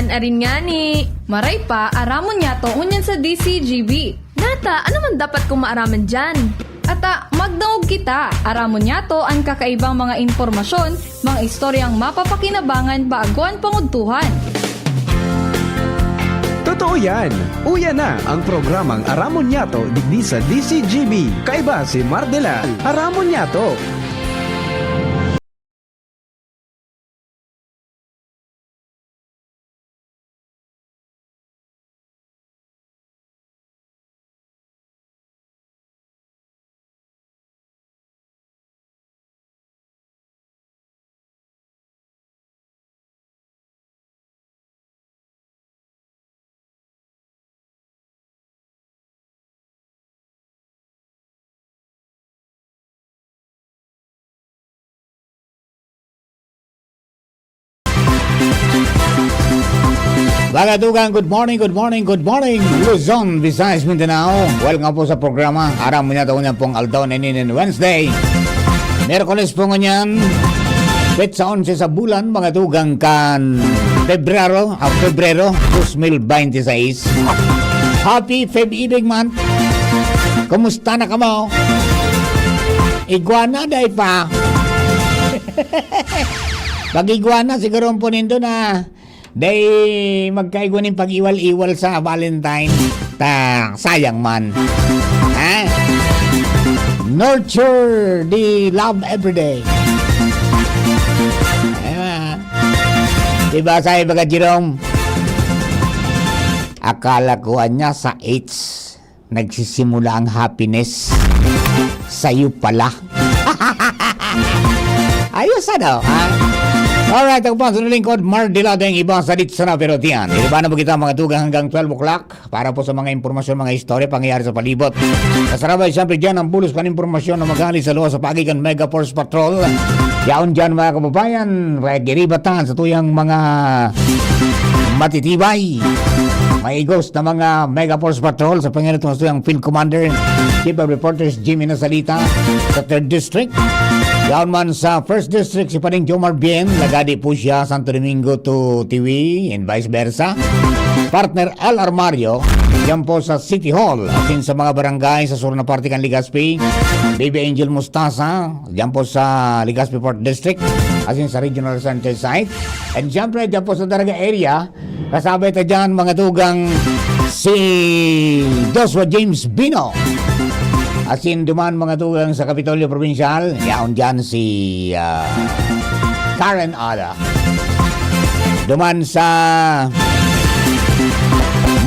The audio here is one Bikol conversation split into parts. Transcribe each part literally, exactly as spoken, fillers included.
Arin ngani, maray pa, aramon niyato ngunyan sa D C G B. Nata, ano man dapat kong maaraman diyan? Ata, magdangog kita. Aramon niyato an kakaibang mga impormasyon, mga istoryang mapapakinabangan bago an pangudtuhan. Totoo yan! Uya na ang programang Aramon Niyato digdi sa D C G B. Kaiba si Mardela. Aramon Niyato! Mga tugang, good morning, good morning, good morning, Luzon, Visayas, Mindanao. Welcome po sa programa. Aram mo na, taon niya pong aldaw na inin Wednesday. Miyerkules po ngunyan. Petsa onse sa bulan, mga tugang, kan Pebrero, ah, Pebrero, dos mil bente seis. Happy Feb Ibig Month. Kumusta na kamo? Igwa na, day pa. Pag-igwa na, siguro po nindo na day magkaigwa nin pag-iwal-iwal sa Valentine. Ta, sayang man. Ha? Nurture the love every day. Ayan. Diba, sabi baga, Jerome? Akala ko, anya, sa H nagsisimula ang happiness. Sa'yo pala. Ayos, ano, ha? Alright, ako po ang lingkod, Mar Delado, ang iba sa Ditsana, pero tiyan. Iriba na po kita, mga tugang, hanggang twelve o'clock para po sa mga impormasyon, mga istorya, pangyayari sa palibot. Kasarabay, siyempre, dyan ang bulos kan impormasyon na magali sa luwas sa paagi kan Mega Force Patrol. Yaon dyan, mga kababayan, kaya giribatan sa tuyang mga matitibay, maigos na mga Mega Force Patrol sa pangyayari sa tuyang Field Commander, Chief of Reporters, Jimmy Nasalita, sa Third District. Yaon man sa First District, si Pading Jomar Bien, nagadi po siya, Santo Domingo to Tiwi, and vice versa. Partner Al Armario, diyan po sa City Hall, asin sa mga barangay sa sur na parte kan Legazpi, Baby Angel Mostaza, diyan po sa Legazpi Fourth District, asin sa Regional Center Site. And siyempre, diyan po sa Daraga area, kasabay ta diyan, mga tugang, si Joshua James Bino. Asin duman, mga tugang, sa Kapitolyo Provincial, yaon diyan si, ah, Karen Ada. Duman sa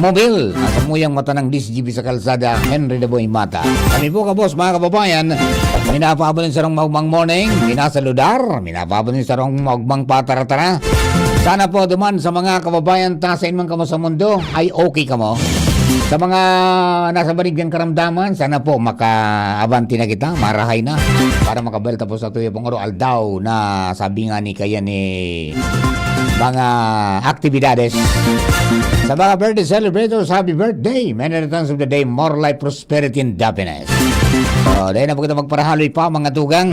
Mobil, nasa muyang mata ng D C G B sa kalsada, Henry Daboy Mata. Kami po, kabos, mga kababayan, minapabon sarong maugmang morning, minasaludar, minapabon sarong maugmang pataratara. Sana po duman sa mga kababayan ta sa inman kamo sa mundo, ay okay kamo. Sa mga nasa banig ng karamdaman, sana po makaabante na kita, marahay na, para makabalik ta po sa tuyo pong araw-aldaw na sabi nga ni kaya ni mga aktibidades. Sa mga birthday celebrators, happy birthday! Many returns of the day, more life, prosperity, and happiness. So, dahil na po kita magparahaloy pa, mga tugang.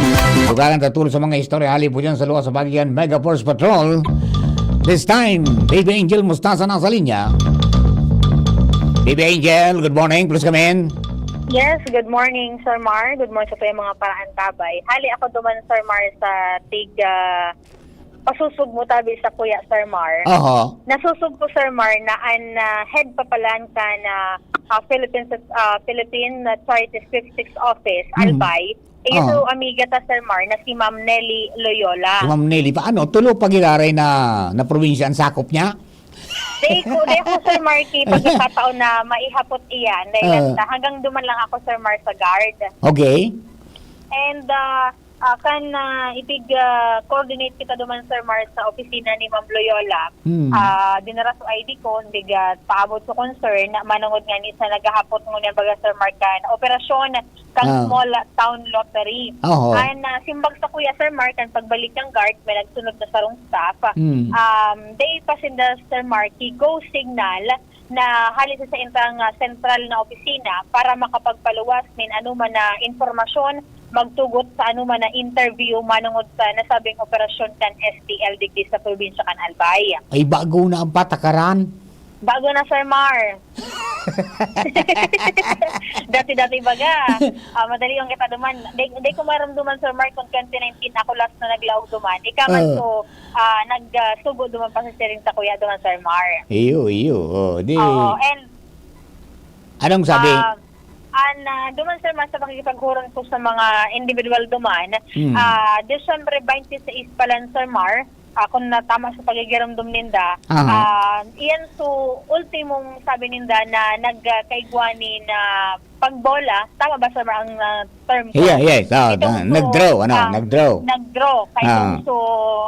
Tugangan ta tulo sa mga istorya, hali po dyan sa luwas sa Bagian Mega Force Patrol. This time, Baby Angel Mostaza nasa linya. Baby Angel, good morning. Please come in. Yes, good morning, Sir Mar. Good morning sa tuyang mga paraantabay. Hali ako duman, Sir Mar, sa tig, ah, pasusog mo tabi sa kuya, Sir Mar. Oho. Nasusog ko, Sir Mar, na an, ah, head pa palan kan, ah, ah, Philippine, ah, Philippine Charities fifty-six Office, Mm. Albay. Eh, yun Oh. yung amiga ta, Sir Mar, na si Ma'am Nelly Loyola. Si Ma'am Nelly, paano? Tulo pa giraray na, na probinsya ang sakop niya? Di ko, di ako, Sir Marky, pagkakataon na maihapot iyan. Dahil Ah. hasta hanggang duman lang ako, Sir Mar, sa guard. Okay. And, ah, ah, kan, ah, ipig, ah, coordinate kita duman, Sir Mar, sa opisina ni Ma'am Loyola. Hmm. Ah, dinara sa I D ko, hindi ga paabot sa concern, manungod nga ni sa naghahapot ngunyan, baga, Sir Mar, kan operasyon kan Ah. Small Town Lottery. Oho. An, ah, simbag sa kuya, Sir Mark, kan pagbalik kan guard, may nagsunod na sarong staff. Hmm. Um, they pa sinda, Sir Mark, go signal na hali sa saindang, ah, sentral na opisina para makapagpaluwas nin anoman na impormasyon magtugot sa anoman na interview manongod sa nasabing operasyon kan S T L digdi sa probinsya kan Albay. Ay, bago na ang patakaran. Bago na, Sir Mar. Dati-dati baga. Ah, madali yung kita duman. Di, di ko maramdaman, Sir Mar, kung twenty nineteen ako last na naglaog duman. Ika man, Oo. so, ah, nag, ah, sugo duman pa sa siring sa kuya duman, Sir Mar. Iyo, iyo. Oh, di Oo, and, anong sabi? ah, an, ah, duman, Sir Mar, sa pakikipaghuron ko sa mga individual duman, Hmm. ah, Disyembre twenty-six pa lang, Sir Mar, ah, kung natama sa pagigiramdom ninda, Aha. ah, iyan so ultimong sabi ninda na nagkaigwa ni na pagbola. Tama ba, Sir Mar, ang, ah, term ko? Yeah, yes. Ah, Itong na- so, nag-draw, ano, ah, nag-draw. nag-draw. Kaya Ah. itong so,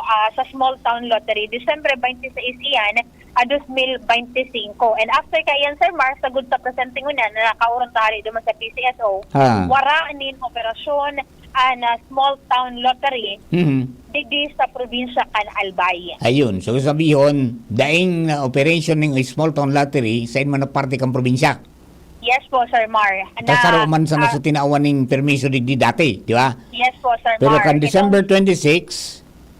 ah, sa small town lottery, Disyembre twenty-six iyan, ah, dos mil bente singko. And after kaiyan, Sir Mar, sagod sa presente ngunyan na nakaoron ta hali duman sa P C S O, Ah. wara nin operasyon an, ah, small town lottery Mhm. digdi sa probinsya kan Albay. Ayun. So, sabihon, daing na operation ning small town lottery, sa inman na parte kan probinsya. Yes po, Sir Mar. Na, Kasaro man sa ah, nasa tinawan ning permiso digdi dati, di ba? Yes po, Sir Pero Mar. kan Itong December twenty-six,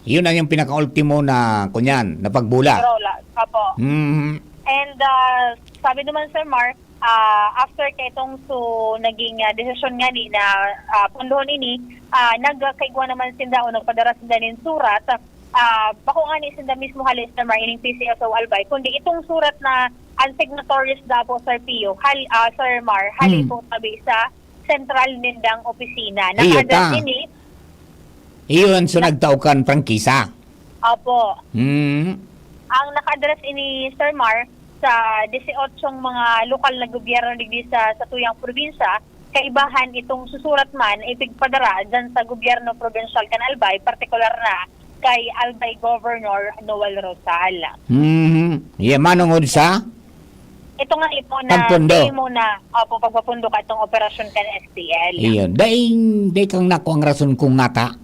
yun ang yung pinakaultimo na, kunyan, na pagbula. Rola, apo. Mhm. And, ah, sabi naman, Sir Mar, ah, after ka itong so, naging, ah, desisyon nga ni na, ah, pundohon ini, ah, nagkaigwa naman sinda o nagpadara sinda nin surat, ah, bako nga ni sinda mismo hali, Sir Mar, ining P C S O Albay, kundi itong surat na ang signatories daw po, Sir Pio, hal-, ah, Sir Mar, hali Hmm. po tabi sa sentral nindang opisina. Iyo Naka-address ta. ini Iyon, so Na- nagtao kan prangkisa. Opo. Hmm. Ang naka-address ini, Sir Mar, sa dieciocho mga lokal na gobyerno digdi sa, sa tuyang probinsya, kaibahan itong susurat man, ipigpadara dyan sa gobyerno probinsyal kan Albay, partikular na kay Albay Governor Noel Rosal. Mhm. Yeah, manongod sa Ito nga ipo na Pagpundo. Dai muna, opo, pagpapundo ka itong operasyon kan S T L. Iyon. Daing, dai kang nakuang rason kung ngata.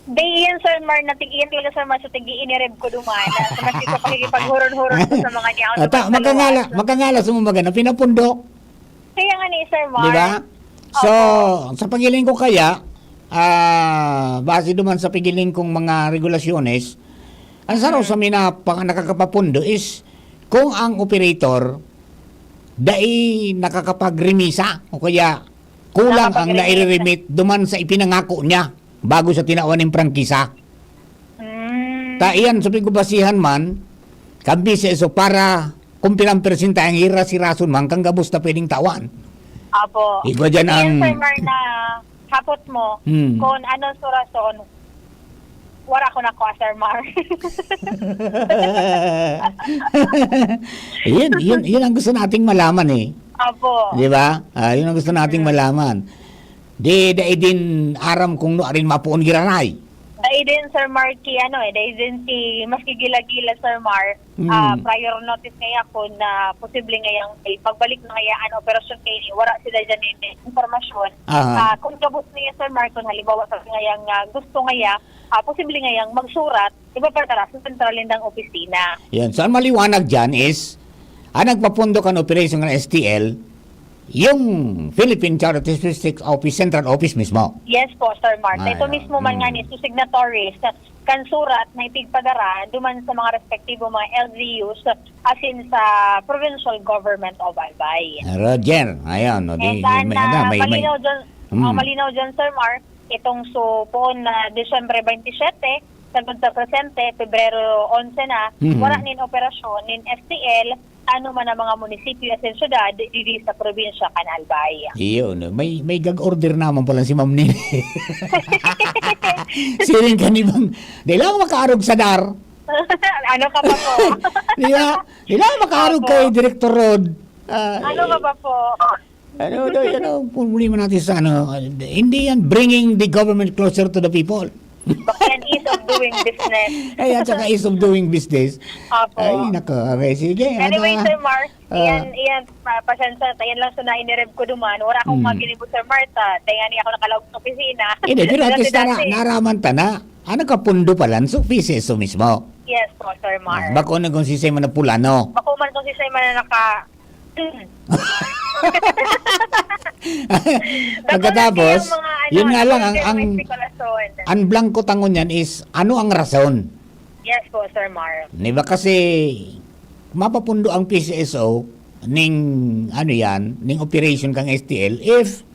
Dai yan, Sir Mar, na tig-, yan talaga, Sir Mar, sa tig-iinirib ko duman, na sa mas ito pakikipaghuron-huron ko sa mga niya, Ata, sa magkangala, luwas. magkangala sa mga na pinapundo. Kaya nga ni Sir Mar. Di ba? So, Opo. sa pagiling ko kaya, ah, base duman sa pigiling kong mga regulasyones, ang saro Mm. sa mina-, pang-, nakakapapundo is kung ang operator dai nakakapagremisa o kaya kulang ang Nakapagrimit. naire-remit duman sa ipinangako niya bago sa tinawan ning prangkisa. Mm. Ta iyan, sa pigubasihan man, kan P C S O para kung pirang persintahe ang hiras-hirason man, kan gabos na pwedeng tawan. Apo. Igwa dyan Ayan, ang Sir Mar, na hapot mo, Hmm. kung ano sa rason, wala ko na ko, Sir Mar. Yun, yun, yun ang gusto nating malaman eh. Apo. Di ba? Ah, yun ang gusto nating Hmm. malaman. Di, dai din aram kung no arin mapuon giraray. Dai din, Sir Marky, ano eh, dai din si, maski gila-gila, Sir Mar, Mm. ah, prior notice ngaya kun na posible ngayang, eh, pagbalik na ngaya an operasyon kay wala sila dyan nin impormasyon. Aha. Ah, kung gabos niya, Sir Mar, kung halimbawa sa ngayang, ah, gusto ngaya, ah, posible ngayang magsurat, ipapadara sa sentral nindang opisina. Yan. So, ang maliwanag dyan is, ang nagpapundo kan operation ng S T L, yung Philippine Charity Statistics Office, Central Office mismo. Yes po, Sir Mark. Ay, Ito ah, mismo man mm. nga ni, so signatories kan surat na ipigpadara duman sa mga respectivo mga L G Us asin sa Provincial Government of Albay. Roger, ayan, o, di, Eh, sana may, ano, may, may, malinaw dyan, Mm. oh, malinaw dyan, Sir Mark, itong so, poon na Disyembre twenty-seven, sagod sa presente, Pebrero onse na, Mhm. wala nin operasyon nin S T L, ano man ang mga munisipyo asin syudad, didi sa probinsya kan Albay. Iyo, no? May, may gag order naman pala si Ma'am Nini. Siring ka ni Ma'am, "Di lang makaarog sa dar." Ano ka pa po? Di ba? Di lang makaarog Opo. kay Director Rod. Ah, Ano eh, ka pa po? Ano daw, ano ang problema natin sa ano, hindi yan bringing the government closer to the people. Baka yan ease of doing business. Ay, at saka ease of doing business. Apo. Ay, nako. Okay, sige. Anyway, ano, Sir Mar, ah, iyan, iyan, pa-, pasensya, ta, yan lang sa nainirib ko duman. Wala akong Hmm. mga ginibo, Sir Mar, ta, dahil nga niya ako nakalaog sa opisina. Hindi, pero at least na, Dati-dati. naraman ta na. Ano ka, pundo pa lang? So, P C S O mismo. Yes po, Sir Mar. Ah, bako na kung si Simon na pula, no? Bako man kung si Simon na naka-, Mm. Pagkatapos, yun nga lang, ang, ang, ang blanco tangon yan is, ano ang rason? Yes po, Sir Mar. Di ba kasi, mapapundo ang P C S O ning, ano yan, ning operation kang S T L if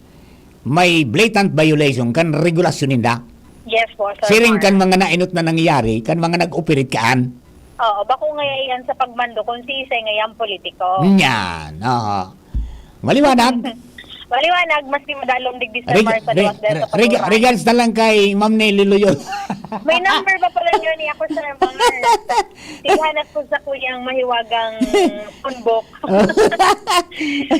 may blatant violation kan regulasyon ninda. Yes po, Sir Siring Mar. Kan mga nainot na nangyayari, kan mga nag-operate kaan. Oo, bako nga yan sa pagmando, kung sisay nga yan, politiko. Yan, oo. Maliwanag? Maliwanag, maski madalong digdi, Sir Reg-, Mar, sa reg-, luwas dahil sa reg-, pagmamahal. Regards na lang kay Ma'am Nelly Loyola. May number pa pala niyo ni ako, Sir Mar. Tighanap ko sa kuyang mahiwagang phone book.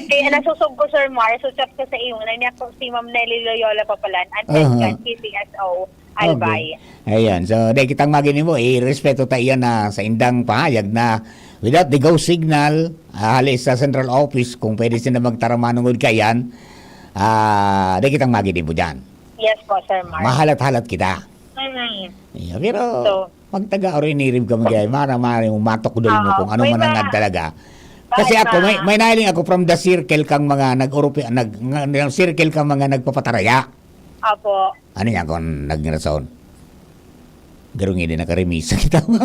Kaya nasusog ko, Sir Mar, so chat ko sa iyo, na niya ko si Ma'am Nelly Loyola Papalan, and Aha. Kan P C S O. Albay. Okay. Ayan. So, dai kitang magini mo, irespeto ta iyan na sa indang pahayag na without the go signal, ah, hali sa central office, kung pwede sila magtaram manungod kayan, ah, dai kitang magini mo dyan. Yes po, Sir Mark. Mahalat-halat kita. Mm. Yeah, pero So, magtaga o rinirib ka, magay, mara, mara, yung matukdol mo Oo, kung ano may manangad ba-, talaga. Kasi baka ako, may, ba- may nailing ako from the circle kang mga nag-urupi-, nag-, ng circle kang mga nagpapataraya. Apo. Ano yan kung naging rason? Garong hindi nakarimisa kita. Ayan,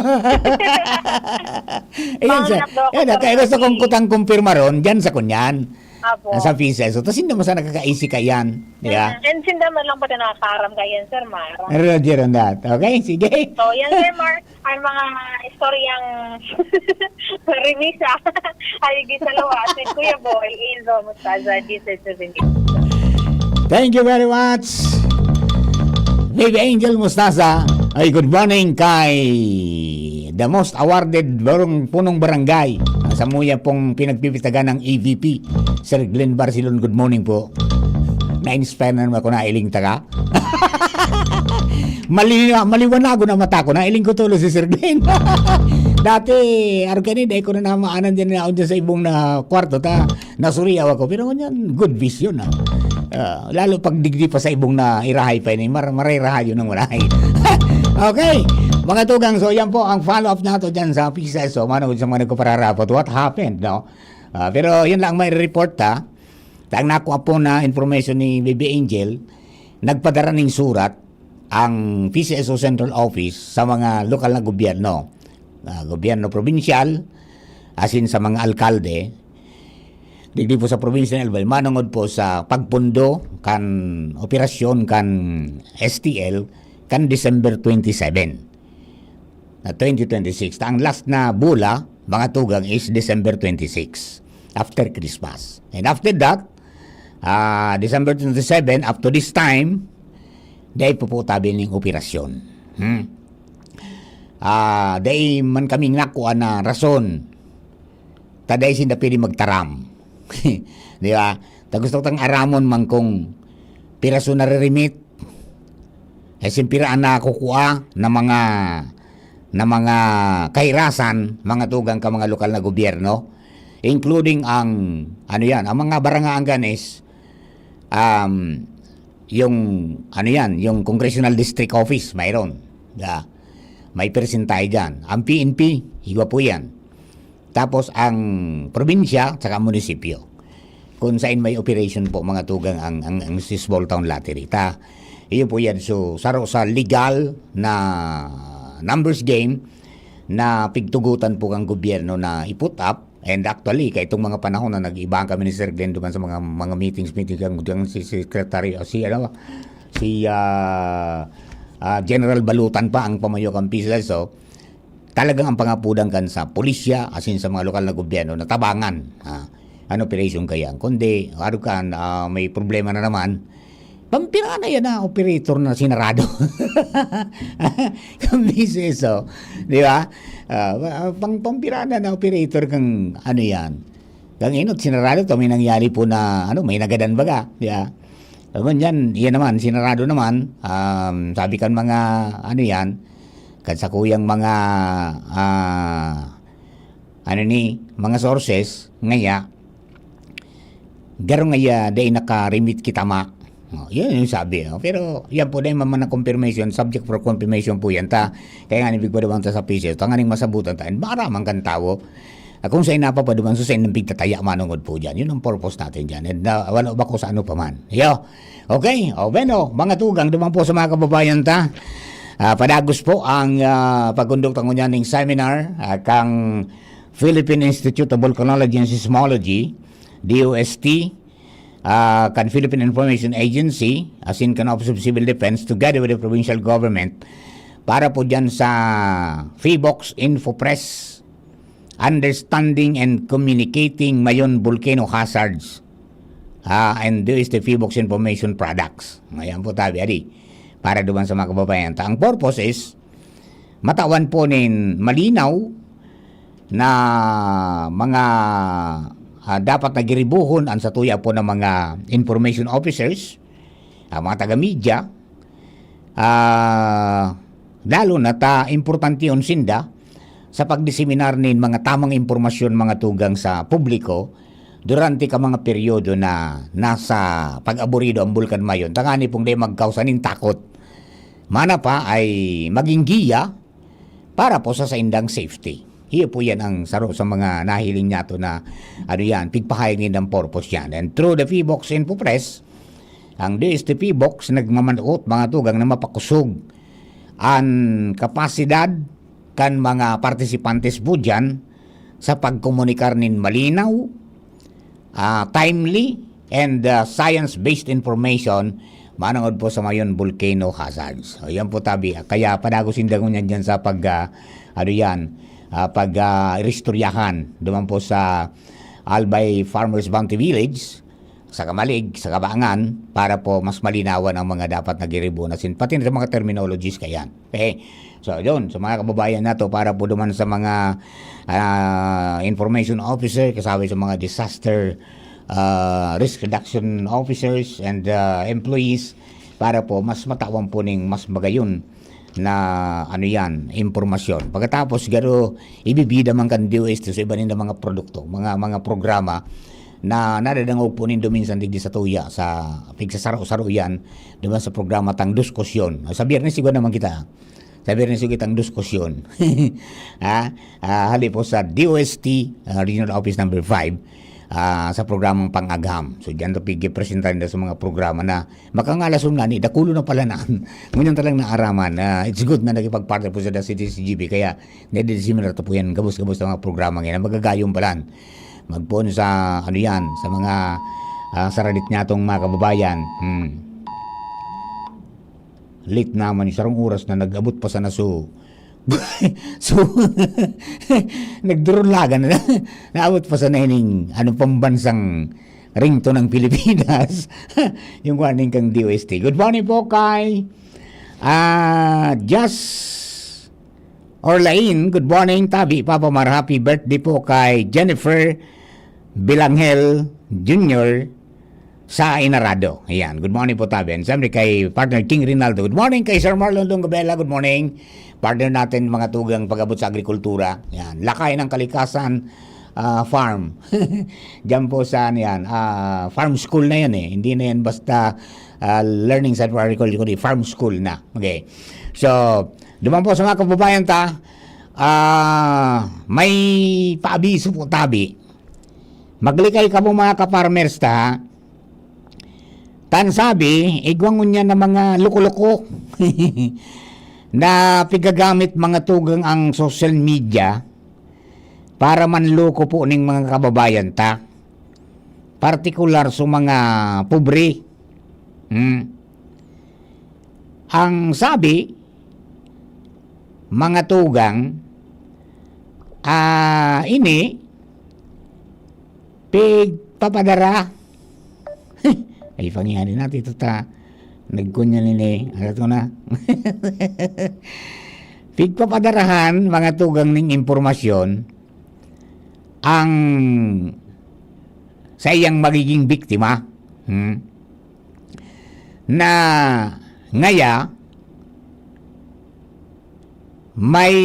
Mga sa, anak daw ako ayan, sa kaya gusto kong Philippines. Kutang kumpirma ron, dyan sa kunyan. Apo. Nasa P C S O. Tas hindi mo sana kakaisi ka yan. Yeah. Mm, and sinda man lang pati nakakaram ka yan, Sir Mar. Roger on that. Okay, sige. So, yan, Sir Mar. Ang mga istoryang rimisa, haligi sa luwas, with Kuya Boy, Enzo Mostaza, Diesel seventy. Thank you very much, Baby Angel Mostaza. Ay, good morning kay the most awarded barong-, punong barangay sa muya pong pinagpipitagan ng E V P, Sir Glenn Barcelon. Good morning po. Na-inspire na naman ako, nailing taka. Mali-, maliwanagon na mata ko, nailing ko tulo si Sir Glenn. Dati, arugani, dai ko na namaanan dyan na ako dyan sa ibong na kwarto, ta, nasuriyaw ako. Pero ngunyan, good vision, ah. Ah, lalo pag digdi pa sa ibong na irahay pa ini, mar-, marirahayo ng marahay. Okay, mga tugang, so yan po ang follow-up nato dyan sa P C S O, manugod sa mga nagpapararapot. What happened, no? Ah, pero yun lang may report, ha. Tang nakuha po na information ni Baby Angel, nagpadara ning surat ang P C S O Central Office sa mga lokal na gobyerno, ah, gobyerno probinsyal, asin sa mga alkalde, digdi po sa probinsya ng Albay, manungod po sa pagpundo kan operasyon kan S T L kan December twenty-seven na twenty twenty-six. Ta ang last na bola, mga tugang, is December twenty-six, after Christmas. And after that, ah, December twenty-seven, up to this time, dai po po tabi ning operasyon. Hmm? Ah, dai man kaming nakuha na rason ta dai sinda pwede magtaram. Di ba? Ta gusto tang aramon man kung piraso naririmit, eh, simpira an nakukua na mga, na mga kahirasan, mga tugang ka mga lokal na gobyerno, including ang, ano yan, ang mga barangay angganes, um, yung, ano yan, yung Congressional District Office, mayroon. Yeah. May persentahe dyan. Ang P N P, iba po yan. Tapos ang probinsya, saka munisipyo. Kung saan may operation po, mga tugang, ang, ang, ang si Small Town Lottery. Ta, iyo po yan. So, saro sa legal na numbers game na pigtugutan po ang gobyerno na i-put up. And actually, kaitong mga panahon na nag-ibahan kami ni Sir Glenn duman sa mga, mga meetings, meeting kan, kan si Secretary, ah, si, ano, si, ah, ah, General Balutan pa ang pamayo kan P C S O. Talagang ang pangapudan kan sa pulisya, asin sa mga lokal na gobyerno na tabangan, ah, an operasyon kaya. Kundi, arog kan, ah, may problema na naman, pampirana yan na operator na sinarado. Kan P C S O, di ba? Ah, pang, pampirana na operator kang ano yan. Kang inot, sinarado to, may nangyari po na, ano, may nagadan baga, di ba? So, ngunyan, iyan naman, sinarado naman. Um, sabi kan mga, ano yan, kan sakuyang mga, ah, ano ni, mga sources, ngaya, garo ngaya, dai naka-remit kita ma. Oh, yun yung sabi, oh. Pero yan po, dai man man na confirmation, subject for confirmation po yan ta. Kaya nga, ibig ko naman ta sa P C S, tanganing masabutan ta, and maaraman kan tawo. Ah, kung saan napapaduman sa saindang pigtataya, manongod po dyan. Yun ang purpose natin dyan. And uh, wala ba ko sa ano pa man? Yo. Okay. O, bueno, mga tugang, duman po sa mga kababayan ta. Ah, padagos po ang uh, pagkondukta ngunyan ning seminar uh, kang Philippine Institute of Volcanology and Seismology, D O S T, uh, kan Philippine Information Agency, asin kan Office of Civil Defense, together with the provincial government, para po dyan sa PHIVOLCS Info Press, Understanding and Communicating Mayon Volcano Hazards, ah, and there is the PHIVOLCS Information Products. Ngayon po tabi, adi, para duman sa mga kababayan ta. Ang purpose is, matawan po nin malinaw na mga ah, dapat na giribuhon ang satuya po ng mga information officers, ang mga taga-media, ah, lalo na ta importante yun sinda sa pagdiseminar nin mga tamang impormasyon, mga tugang sa publiko durante ka mga peryodo na nasa pag-aburido ang Bulkan Mayon, tangani pong di magkausa nin takot. Mana pa ay maging giya para po sa saindang safety. Iyo po yan ang saro sa mga nahiling niyato na ano yan, pigpahayag nindang purpose yan. And through the PHIVOLCS Info Press, ang D S T PHIVOLCS nagmamanoot mga tugang na mapakusog an kapasidad kan mga partisipantes po dyan sa pagkomunikar nin malinaw, ah, timely, and ah, science-based information manongod po sa Mayon Volcano Hazards. So, yan po tabi. Kaya padagos sinda ngunyan dyan sa pag, ah, ano yan, ah, pag ah, iristoryahan duman po sa Albay Farmers Bounty Village, sa Camalig, sa Cabangan, para po mas malinawan ang mga dapat na giribo na sin, pati na sa mga terminologies kayan. Okay. So, yun, sa mga kababayan nato, para po duman sa mga ah, information officer, kasabi sa mga disaster ah, risk reduction officers and ah, employees, para po mas matawan po ning mas magayon na ano yan, impormasyon. Pagkatapos, garo, ibibida man kan D O S T sa iba nila mga produkto, mga mga programa na nadadangog po nindo minsan digdi sa tuya, sa pigsasaro-saro yan, duman sa programa tang diskusyon. Sa Biyernes, siguro naman kita. Sa Biyernes, siguro kitang diskusyon. Ha? Ah, hali po sa D O S T, ah, Regional Office Number five, ah, sa programang Pang-agham. So, diyan to pigi-presenta ninda sa mga programa na makangalason nga ni, dakulo na pala na. Ngunyan talang naaraman. Ah, it's good na nakipag-partner po sa C D C G B, kaya nade-diseminar to po yan. Gabos-gabos na mga programa ngayon. Magagayong palan. Magpoon sa, ano yan, sa mga ah, saradit niya tong mga kababayan. Hmm. Late naman yung sarong oras na nag-abot pa sana so, so, nagdurulagan na. Naabot pa sana ining, ano, pambansang ringtone ng Pilipinas. Yung warning kang D O S T. Good morning po kay, ah, Just Orlain. Good morning, Tabi, Papa Mar. Happy birthday po kay Jennifer Bilangel Junior sa Inarado. Ayan. Good morning po, Tabi. And siyempre kay partner King Rinaldo. Good morning kay Sir Marlon Dongabela. Good morning. Partner natin, mga tugang pag-abot sa agrikultura. Yan. Lakay ng Kalikasan ah, Farm. Diyan po sa, ano yan, ah, farm school na yan eh. Hindi na yan basta ah, learning sa agriculture, kundi farm school na. Okay. So, duman po sa mga kababayan ta, ah, may paabiso po tabi. Maglikay kamo, mga ka-farmers ta, ha? Tan sabi, igwa ngunyan na mga loko-loko na pigagamit, mga tugang, ang social media para manloko po ning mga kababayan ta. Partikular sa mga pobre. Hmm. Ang sabi, mga tugang, ah, ini, pigpapadara. Ay, pangyari natin ito ta. Nagkunya nini. Arat ko na. Pigpapadarahan, mga tugang ning impormasyon, ang sa iyang magiging biktima. Hmm? Na ngaya, may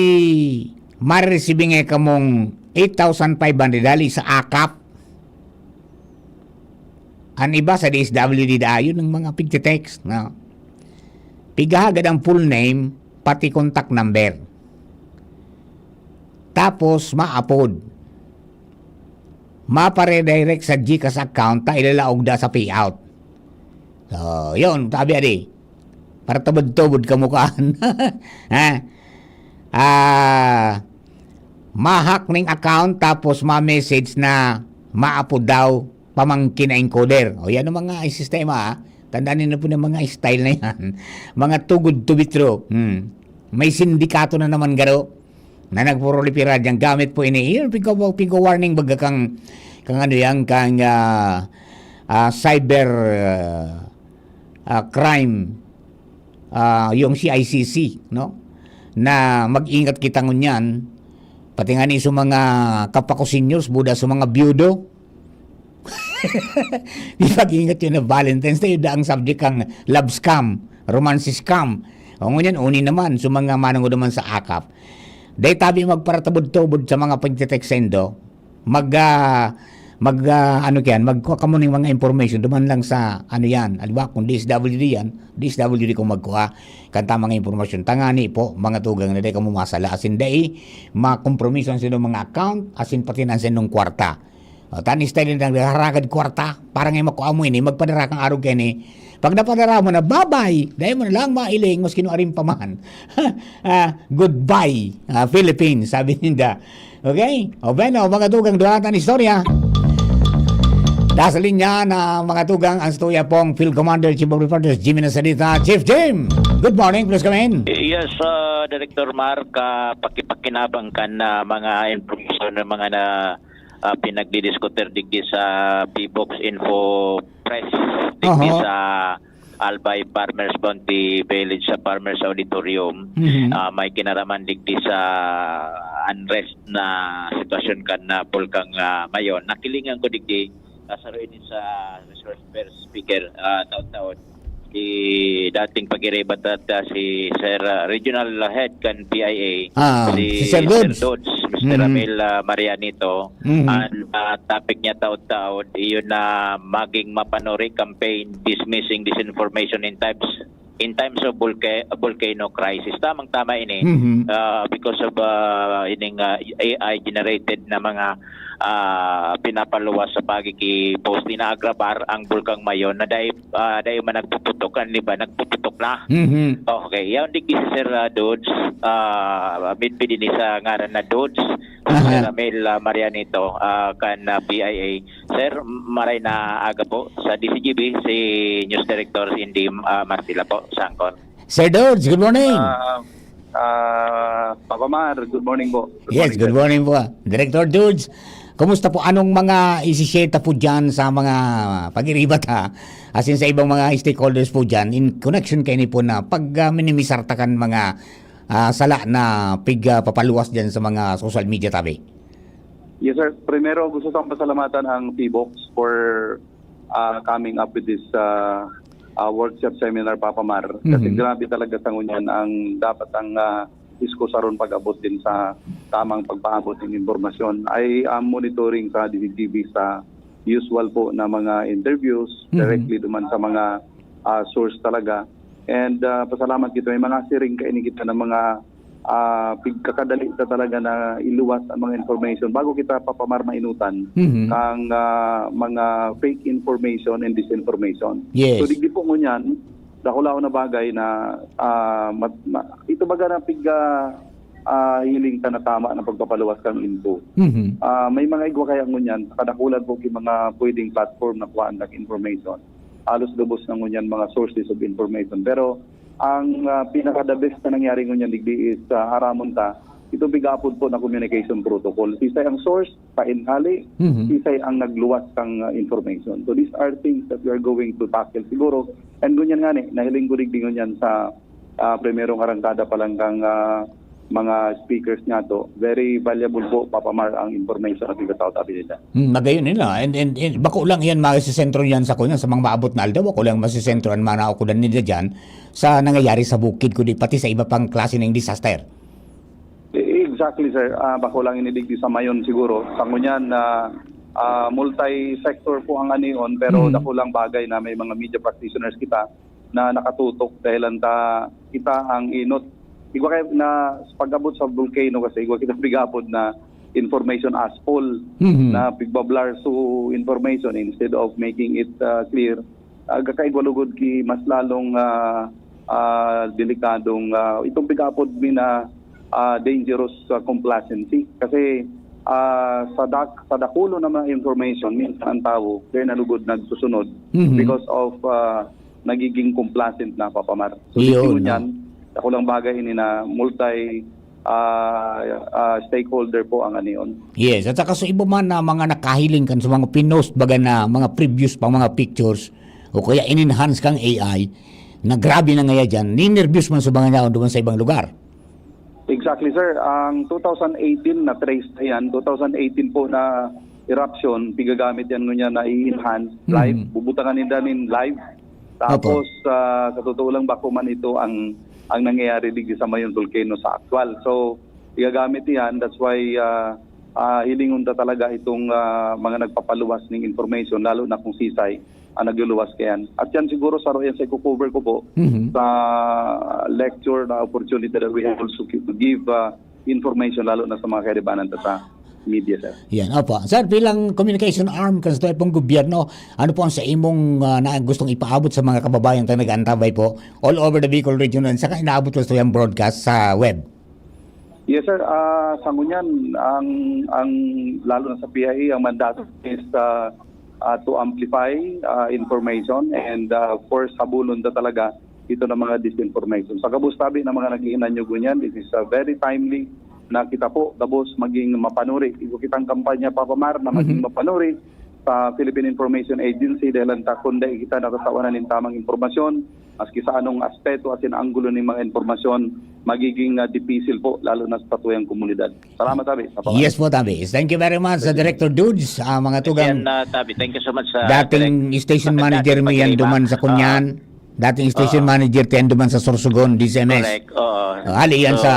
mariresibi nga kamong eight thousand five hundred hali sa akap. An iba sa D S W D daayon ang mga pigte-text, no? Pigahagad ang full name, pati contact number. Tapos, maapod. maparedirect sa GCash account ta ilalaog da sa payout. So, yun, sabi adi. Para tubod-tubod kamo kuan. Ha? Ah, ma-hack ning account tapos ma-message na maapod daw pamangkin na encoder. O, yan ang mga sistema, ha? Tandaan niyo po ng mga style na yan. Mga too good to be true. Hmm. May sindikato na naman garo na nagproliferar diyan. Gamit po ini. Yun, pinag-, pinag-warning baga kang, kang ano yan, kang, ah, ah, cyber, ah, ah, crime, ah, yung C I C C, no? Na mag-ingat kita ngunyan, pati nga ni sa mga kapakusinyos, buda sa mga biyudo. Di pag-ingat yun na Valentine's Day, da ang subject kang love scam, romance scam. O ngunyan, uni naman, sa mga manungod naman sa akap. Dahil tabi magparatubod-tubod sa mga pagtiteksendo, mag, ah, mag, ah, ano yan, magkuha ka muna ng mga information, duman lang sa, ano yan, halimbawa, kung D S W D yan, D S W D kung magkuha, kanta mga impormasyon. Tangani po, mga tugang na di ka mumasala, asin dai, makompromiso ang sinong mga account, asin pati na ang sinong kwarta. O, tani style na nagharagad kwarta, para nga makua mo ini, magpadara kang arog kani. Pag napadara mo na, bye-bye! Dahil mo na lang mailing, maski no arin pa man. Ah, goodbye, ah, Philippines, sabi ninda. Okay? O, bueno, mga tugang, duwalatan istorya. Nasa linya na mga tugang, ang stuya pong Field Commander, Chief of Reporters, Jimmy Nasalita. Chief Jim, good morning, please come in. Yes, uh, Director Mark, uh, pakipakinabang kan uh, mga information ng mga na uh, pinagdidiskutir digdi sa P-Box Info Press digdi Aha. sa Albay Farmers Bounty Village sa Farmers Auditorium. Mhm. Ah, may kinaraman digdi sa unrest na sitwasyon kan na Bulkang ah, Mayon. Nakilingan ko digdi, ah, saro ini sa resource person speaker, ah, taon-taon. Si dating pagiribat at ah, si Sir ah, Regional Head kan P I A, Ah, si si Sir Dodge. Dodge, Mister Mhm. Ramil ah, Marianito. Mhm. Ang ah, topic niya taon-taon, iyon na maging mapanuri campaign, dismissing disinformation in times in times of volca- volcano crisis. Tamang-tama ini. Mhm. Ah, because of ah, ining ah, A I generated na mga ah, pinapaluwas sa pagiki-post, inaagrabar ang Bulkang Mayon na dai ah, dai man nagpuputok, ang iba nagpuputok na. Mhm. Okay, yaon digdi si Sir ah, Dodge, ah, midbid ini sa ngaran na Dodge, Aha. Sir Ramil ah, Marianito, ah, kan ah, P I A. Sir, maray na aga po sa D C G B, si News Director si Indy ah, Martila po, sa Angkor. Sir Dodge, good morning. Ah, ah, Papa Mar, good morning po. Yes, good morning po. Director Dodge, kumusta po? Anong mga isi-share ta po dyan sa mga pag-iribat, ha? As in, sa ibang mga stakeholders po dyan, in connection kayo ni po na pag-minimisar ta kan mga ah, sala na pig-, ah, papaluwas dyan sa mga social media tabi? Yes, sir. Primero, gusto kong pasalamatan ang P-Box for ah, coming up with this ah, ah, workshop seminar, Papa Mar. Kasi Mhm. grabe talaga sa ngunyan ang dapat ang ah, diskusaron pag-abot din sa tamang pagpaabot ng impormasyon. I am monitoring sa D C G B sa usual po na mga interviews Mhm. directly duman sa mga ah, source talaga. And ah, pasalamat kita, may mga siring kaini kita ng mga ah, pigkakadali ta talaga na iluwas ang mga information bago kita, Papa Mar, mainutan Mhm. kang ah, mga fake information and disinformation. Yes. So digdi po ngunyan, dakulaon na bagay na ah, mat- ma- ito baga na pig ah, ah, hiling ta na tama na pagpapaluwas kang info. Mhm. Ah, may mga igwa kaya ngunyan, sa kadakulan po ki mga pwedeng platform na kuhaan kang information. Halos lubos na ngunyan mga sources of information. Pero ang ah, pinaka the best na nangyari ngunyan digdi is ah, aramon ta, ito pig-apod po na communication protocol. Sisay ang source, pain hali, Mhm. sisay ang nagluwas kang ah, information. So these are things that we are going to tackle siguro. And ngunyan nga ni, nahiling ko digdi ngunyan sa ah, primerong arangkada pa lang kang ah, mga speakers niya to. Very valuable po, Papa Mar, ang information na pinatawag abi nila. Hmm, magayon nila. And, and, and bako lang yan, masisentro yan sa kunya, sa mga maabot na aldaw, bako lang masisentro ang mga naukudan nila dyan sa nangyayari sa bukid, kundi pati sa iba pang klase ng disaster. Exactly, sir. Ah, bako lang inidigdi sa Mayon siguro. Sa ngunyan na ah, multi-sector po ang anion, pero Mhm. dakulang bagay na may mga media practitioners kita na nakatutok dahil ang ta, kita ang inot. Igwa kay na pag-abot sa volcano kasi igwa kita pig-apod na information asphalt Mhm. na pigbablur so information instead of making it, ah, clear. Ah, gakaigwa lugod ki mas lalong, ah, ah, delikadong, ah, itong pig-aapod mi na, ah, dangerous, ah, complacency. Kasi, ah, sa dak-, sa dakulo na mga information, minsan ang tawo, kaya na lugod nagsusunod Mhm. because of, ah, nagiging complacent na, Papa Mar. So, Iyon, dito no? niyan, ako lang bagay ini na multi, ah, ah, stakeholder po ang anion. Yes, at saka sa iba man na mga nakahiling kan sa mga pinost baga na mga previous pang mga pictures o kaya in-enhance kang A I, na grabe na ngaya dyan, ninervyos man sa mga yaon duman sa ibang lugar. Exactly, sir. Ang two thousand eighteen na trace na yan, two thousand eighteen po na eruption, pigagamit yan ngunyan na i-enhance Mhm. live, bubutangan ninda nin live. Opo. Tapos, ah, sa totoo lang, bako man ito ang, ang nangyayari digdi sa Mayon Volcano sa aktual. So, igagamit yan. That's why, ah, ah, hilingon ta talaga itong, ah, mga nagpapaluwas ning information, lalo na kung sisay ang nagluluwas kayan. At yan siguro, saro yan sa iko-cover ko po Mhm. sa lecture na opportunity that we have also to give, ah, information, lalo na sa mga kaibanan ta sa media, sir. Yan, opo. Sir, bilang communication arm kan sa pong gobyerno, ano po ang sa imong, ah, na gustong ipaabot sa mga kababayan ta nag-aantabay po all over the Bicol region and saka inaabot po sa yung broadcast sa web? Yes, sir. Ah, sa ngunyan, ang, ang, lalo na sa P I A, ang mandato is, ah, ah, to amplify, ah, information and, ah, of course, habulon ta talaga ito ng mga disinformation. Sa gabos tabi ng mga nag-iinanyog ngunyan, it is, ah, very timely na kita po, gabos, maging mapanuri. Igo kitang kampanya, Papa Mar, na maging Mhm. mapanuri sa Philippine Information Agency dahil ang takon dai kita natatawanan nin tamang impormasyon, maski sa anong aspeto asin anggulo nin mga impormasyon, magiging, ah, dipisil po, lalo na sa satuyang komunidad. Salamat, tabi, Papa Mar. Yes po, tabi. Thank you very much, sa Director Dudes, ah, mga tugang Yan, ah, tabi. Thank you so much, ah, dating Direk. station Sa manager dating mo yan pag-iba. duman sa Kunyan. Ah. Dating station Ah. manager tayo duman sa Sorsogon, D C M S. Correct, oo. Ah, hali yan So, sa,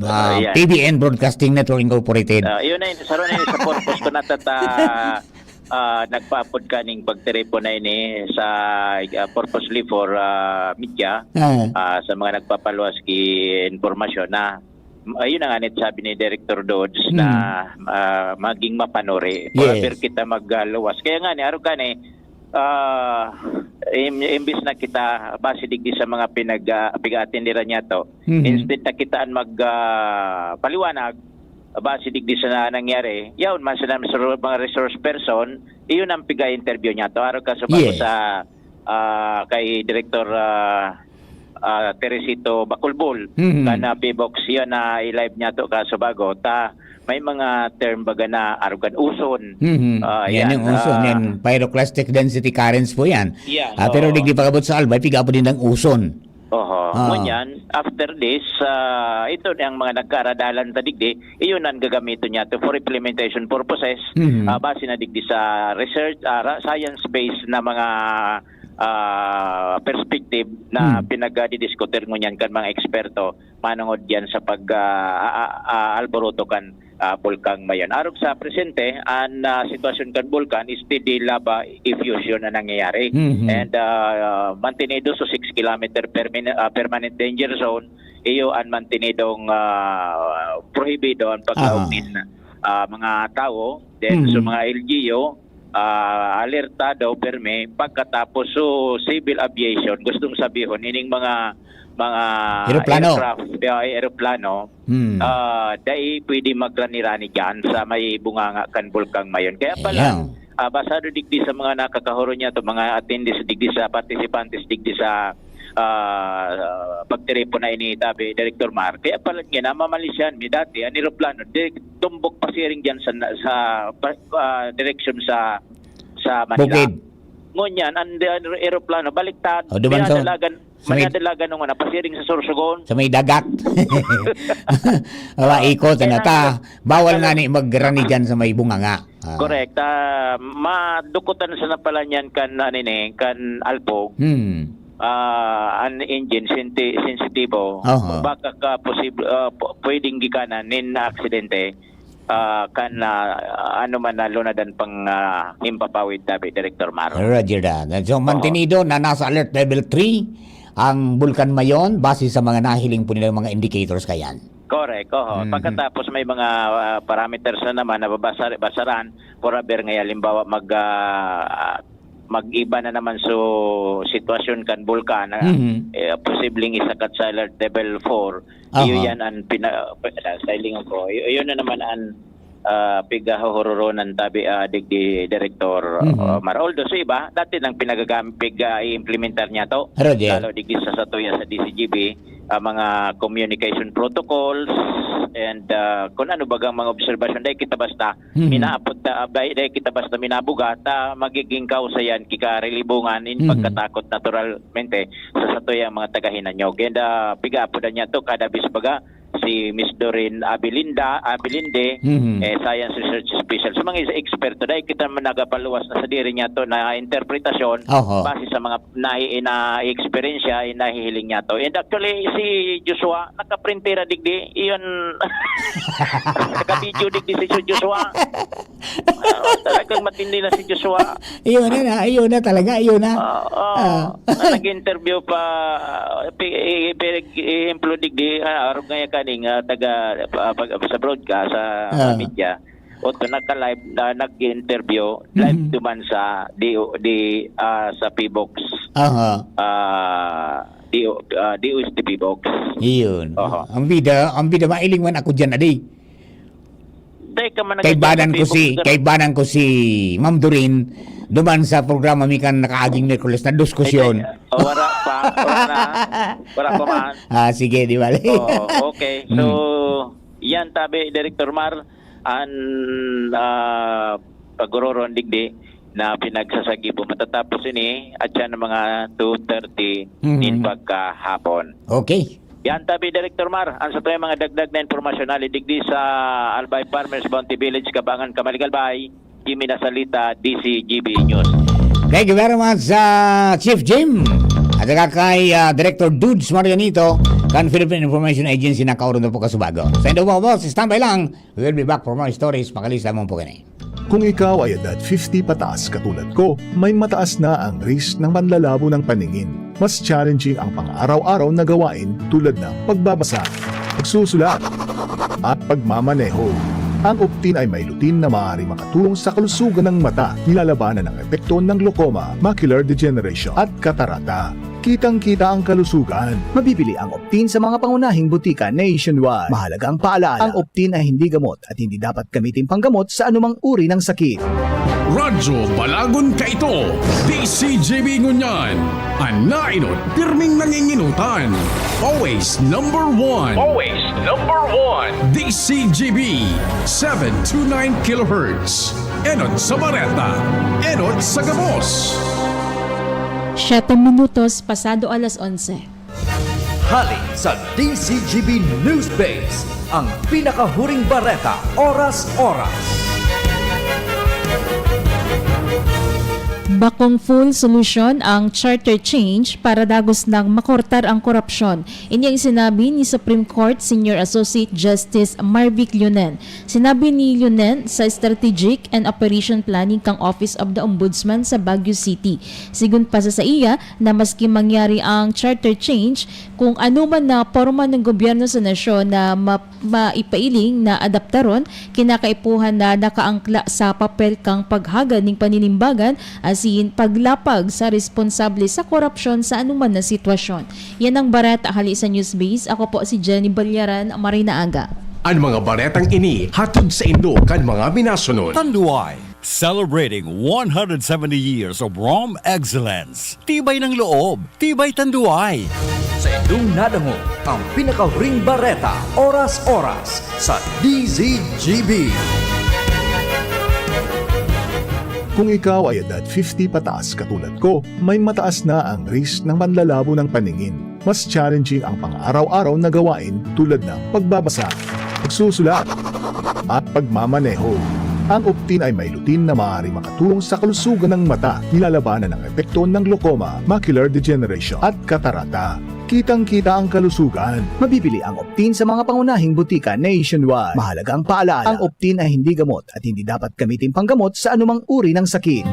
ah, ah, yan. P B N Broadcasting Network Incorporated. Ah, yun na yun. Sa ron na yun, sa purpose ko natata-, ah, nagpaapod ka ning pagtiripon na ini sa, ah, purposely for, ah, media, Ah. ah, sa mga nagpapaluwas ki impormasyon na, ayun na nga, nit sabi ni Director Dodge na, Hmm. ah, maging mapanuri. Yes. Forever kita magluwas. Kaya nga ni, araw ka ni, ah, im-, imbis na kita, base digdi sa mga pinag-, ah, pig-aatenderan niya to, Mhm. instead na kita ang mag, ah, paliwanag, base digdi sa na-, nangyari, yaon man sila sa mga resource person, iyon ang piga-interview niya to. Araw ka sa bago Yes. sa, ah, kay Director, ah, ah, Teresito Bacolbol, Mhm. kan, ah, P-box, yan na i-live niya to kaso bago. Ta, may mga term baga na arugan uson. Mhm. Ah, Yan yan, yung uson, ah, yan. Pyroclastic density currents po yan. Yan, Ah, pero oo. digdi pag-abot sa Albay, piga po din ang uson. Oho. Ah. Ngunyan, after this, ah, ito na ang mga nagkaradalan ta digdi, iyon ang gagamiton niya to for implementation purposes, Mhm. ah, base na digdi sa research, ah, ra-, science-based na mga, ah, perspective na Hmm. pinagdidiskutir ngunyan kan mga eksperto manungod diyan sa pag, ah, ah, ah, alboroto kan, ah, Bulkang Mayon. Arog sa presente, ang, ah, sitwasyon kan bulkan is steady lava effusion na nangyayari. Mhm. And, ah, mantenido sa six kilometer permin-, ah, permanent danger zone, iyo ang mantenidong, ah, prohibido ang paglaog Aha. nin, ah, mga tawo. Then, Mhm. sa mga L G U, ah, alertado permi pagkatapos so civil aviation, gustong sabihon, ining mga, mga Eroplano. aircraft, ah, eroplano, Hmm. ah, dai pwede magrani-rani dyan sa may bunganga kan Bulkang Mayon. Kaya pala, Ayan. ah, basado digdi sa mga nakakahuro niya to, mga attendees digdi sa, participantes digdi sa, ah, pagtiripon na ini, tabi, Director Mar. Kaya pala niya, namamalisyan mi dati, ang eroplano, di, tumbok pasiring dyan sa, sa, pa, ah, direksyon sa, sa Manila. Bukid. Ngunyan, ang, ang eroplano, baliktad. O, duman sa, Minadalagan, sa may, minadalagan nung una, pasiring sa Sorsogon. sa may dagat. Wala, Ah, ikot, ano kailangan ta? Bawal nga kailangan ni magrani dyan sa may bunganga. Ah. Correct. Ah, madukutan sa napala niyan kan, ano ni, kan Alpog. Hmm. Ah, an engine, sinti-, sensitibo. Oho. Baka ka posible, ah, pu-, pwedeng gikanan nin na aksidente. Ah, kan, ah, ano man na lunadan pang, ah, himpapawid, tabi, Director Mar. Roger that. So, Oo. mantenido na nasa alert level three ang Bulkan Mayon base sa mga nahiling po nilang mga indicators kayan. Correct, oho. Mhm. Pagkatapos may mga, ah, parameters na naman na babasa-, basaran, for aber nga halimbawa mag, ah, mag-iba na naman so sitwasyon kan bulkan na, Mhm. eh, posibleng isakat sa alert level four. Aha. Iyo yan ang pina-, sa hiling ko. Y-, yun na naman ang, ah, pigahuhururonan tabi, ah, digdi Director, Mhm. ah, Mar. Although sa iba, dati nang pinagagam-, pig, ah, i-implementar niya to. Roger. Lalo digdi sa satuya sa D C G B, ah, mga communication protocols, and, ah, kung ano bagang mga obserbasyon. Dahil kita basta Mhm. minaapot ta, ah, dahil, dahil kita basta minabuga, ta magiging kausa yan, kika relibungan, in Mhm. pagkatakot naturalmente, sa satuya ang mga taga-Hinanyog. And, ah, piga-apodan niya to, kada bis baga, si Miss Doreen Abilinda, Abilinde, Mhm. eh, Science Research Special. Sa mga isa eksperto, dahil kita man nagapaluwas na sa diri niya to na interpretasyon, Oho. base sa mga nahi-, na-experience siya, eh, nahihiling niya to. And actually, si Joshua, nakaprintera digdi, iyon, naka-video digdi si Joshua. Ah, talagang matindi na si Joshua. Iyon na, na, iyon na talaga, iyon na. Ah, ah, Ah. na nag-interview pa, pi-, i-, i-, ehemplo digdi, ah, arog nga yan kaning, ah, taga, pa-, pag-, sa broadcast, sa Ah. media. O to, nagka-live, na nag-interview, live Mhm. duman sa D O, di, ah, sa P box. Aha. Ah, D O, ah, D O S T P box. Iyon. Oho. Ang bida, ang bida, mailing man ako dyan, adi. Dai ka man Kaibanan nagdadya ko sa si, Facebook, kaibanan ko si Ma'am Doreen duman sa programa mi kan nakaaging Miyerkules na diskusyon. Ay, ay, oh, wala pa, wala na. Wala pa man. Ah, sige, di bale. Oo, okay. So, Hmm. yan tabi, Director Mar, an, ah, pagororon digdi na pinagsasagibo. Matatapos ini at siya ng mga two thirty Mhm. nin pagkahapon. Okay. Yan tabi, Director Mar, ang sa tuyang mga dagdag na impormasyon, hali digdi sa Albay Farmers Bounty Village, Kabangan, Kamaligalbay, Jimmy Nasalita, D C G B News. Thank you very much, ah, Chief Jim. At saka kay, ah, Director Dudes Marianito, kan Philippine Information Agency, nakaurong na po kasubago. Sa indo po, boss, standby lang. We will be back for more stories. Pakalista mo po kini. Kung ikaw ay edad fifty pataas katulad ko, may mataas na ang risk ng panlalabo ng paningin. Mas challenging ang pang-araw-araw na gawain tulad ng pagbabasa, pagsusulat, at pagmamaneho. Ang Optin ay may lutein na maaaring makatulong sa kalusugan ng mata, nilalabanan ang epekto ng glaucoma, macular degeneration, at katarata. Kitang-kita ang kalusugan. Mabibili ang Optin sa mga pangunahing butika nationwide. Mahalagang paalaala, ang Optin ay hindi gamot at hindi dapat gamitin panggamot sa anumang uri ng sakit. Radyo Balagon kaito, D C G B ngunyan. An naenot, pirming nanginginutan. Always number one. Always number one. D C G B, seven two nine kilohertz. Enot sa bareta, enot sa gabos. Siyete minutos pasado alas onse. Hali sa D C G B News Base, ang pinakahuring bareta, oras-oras. Bakong full solusyon ang charter change para dagos nang makortar ang korupsyon. Ini ang sinabi ni Supreme Court Senior Associate Justice Marvic Llunen. Sinabi ni Llunen sa Strategic and Operation Planning kan Office of the Ombudsman sa Baguio City. Sigon pa sa saiya na maski mangyari ang charter change, kung ano man na porma ng gobyerno sa nasyon na ma-, maipailing na adaptaron, kinakaipuhan na nakaangkla sa papel kang paghagad ning paninimbagan asin paglapag sa responsable sa korupsyon sa anuman na sitwasyon. Yan ang bareta hali sa Newsbase. Ako po si Jenny Ballaran, maray na aga. An mga baretang ini hatod saindo kan mga minasunod. Tanduay, celebrating one hundred seventy years of Rome excellence. Tibay ng loob, tibay Tanduay. Sa indong nadangog, ang pinakahuring bareta, oras-oras, sa D Z G B. Kung ikaw ay edad fifty pataas katulad ko, may mataas na ang risk ng panlalabo ng paningin. Mas challenging ang pang-araw-araw na gawain tulad ng pagbabasa, pagsusulat, at pagmamaneho. Ang Optin ay may lutein na maaaring makatulong sa kalusugan ng mata, nilalabanan ang epekto ng glaucoma, macular degeneration, at katarata. Kitang-kita ang kalusugan. Mabibili ang Optin sa mga pangunahing butika nationwide. Mahalagang paalaala, ang Optin ay hindi gamot at hindi dapat gamitin panggamot sa anumang uri ng sakit.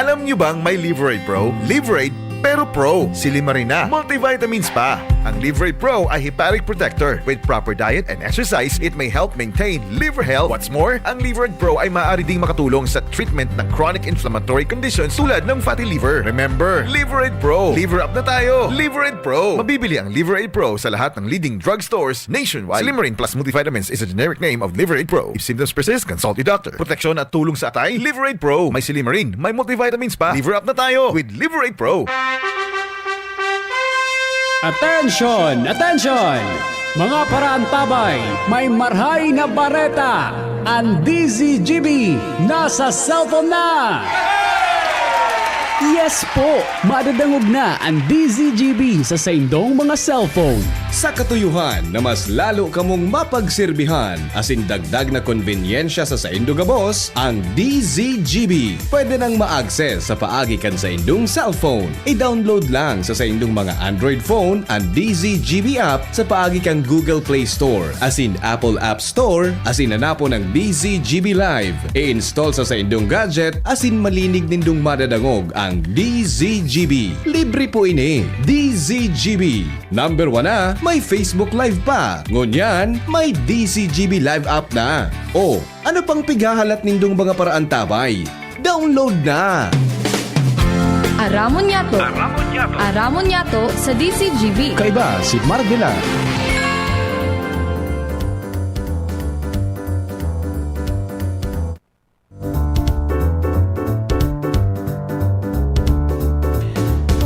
Alam nyo bang may Liverade Pro? Liverade, pero Pro. Si Limarina. Multivitamins pa. Ang Liver Aid Pro ay hepatic protector. With proper diet and exercise, it may help maintain liver health. What's more, ang Liver Aid Pro ay maaari ding makatulong sa treatment ng chronic inflammatory conditions tulad ng fatty liver. Remember, Liver Aid Pro. Liver up na tayo. Liver Aid Pro. Mabibili ang Liver Aid Pro sa lahat ng leading drugstores nationwide. Silymarin Plus Multivitamins is a generic name of Liver Aid Pro. If symptoms persist, consult your doctor. Proteksyon at tulong sa atay, Liver Aid Pro. May silymarin, may multivitamins pa. Liver up na tayo with Liver Aid Pro. Attention! Attention! Mga paraantabay, may marhay na bareta! Ang D Z G B nasa cellphone na! Yes po! Madadangog na ang D Z G B sa saindong mga cellphone. Sa katuyohan na mas lalo kamong mapagserbihan, asin dagdag na konbenyensya sa saindo gabos, ang D Z G B pwede nang ma-access sa paagi kan saindong cellphone. I-download lang sa saindong mga Android phone ang D Z G B app sa paagi kan Google Play Store asin Apple App Store, asin hanapon ang D Z G B Live. I-install sa saindong gadget asin malinig nindong madadangog ang D Z G B. Libre po ini. D Z G B. Number one na, may Facebook Live pa. Ngunyan, may D Z G B Live app na. O, ano pang pighahalat nindong mga paraantabay? Download na! Aramon niyato. Aramon niyato. Aramon niyato sa D Z G B. Kaiba si Marvela.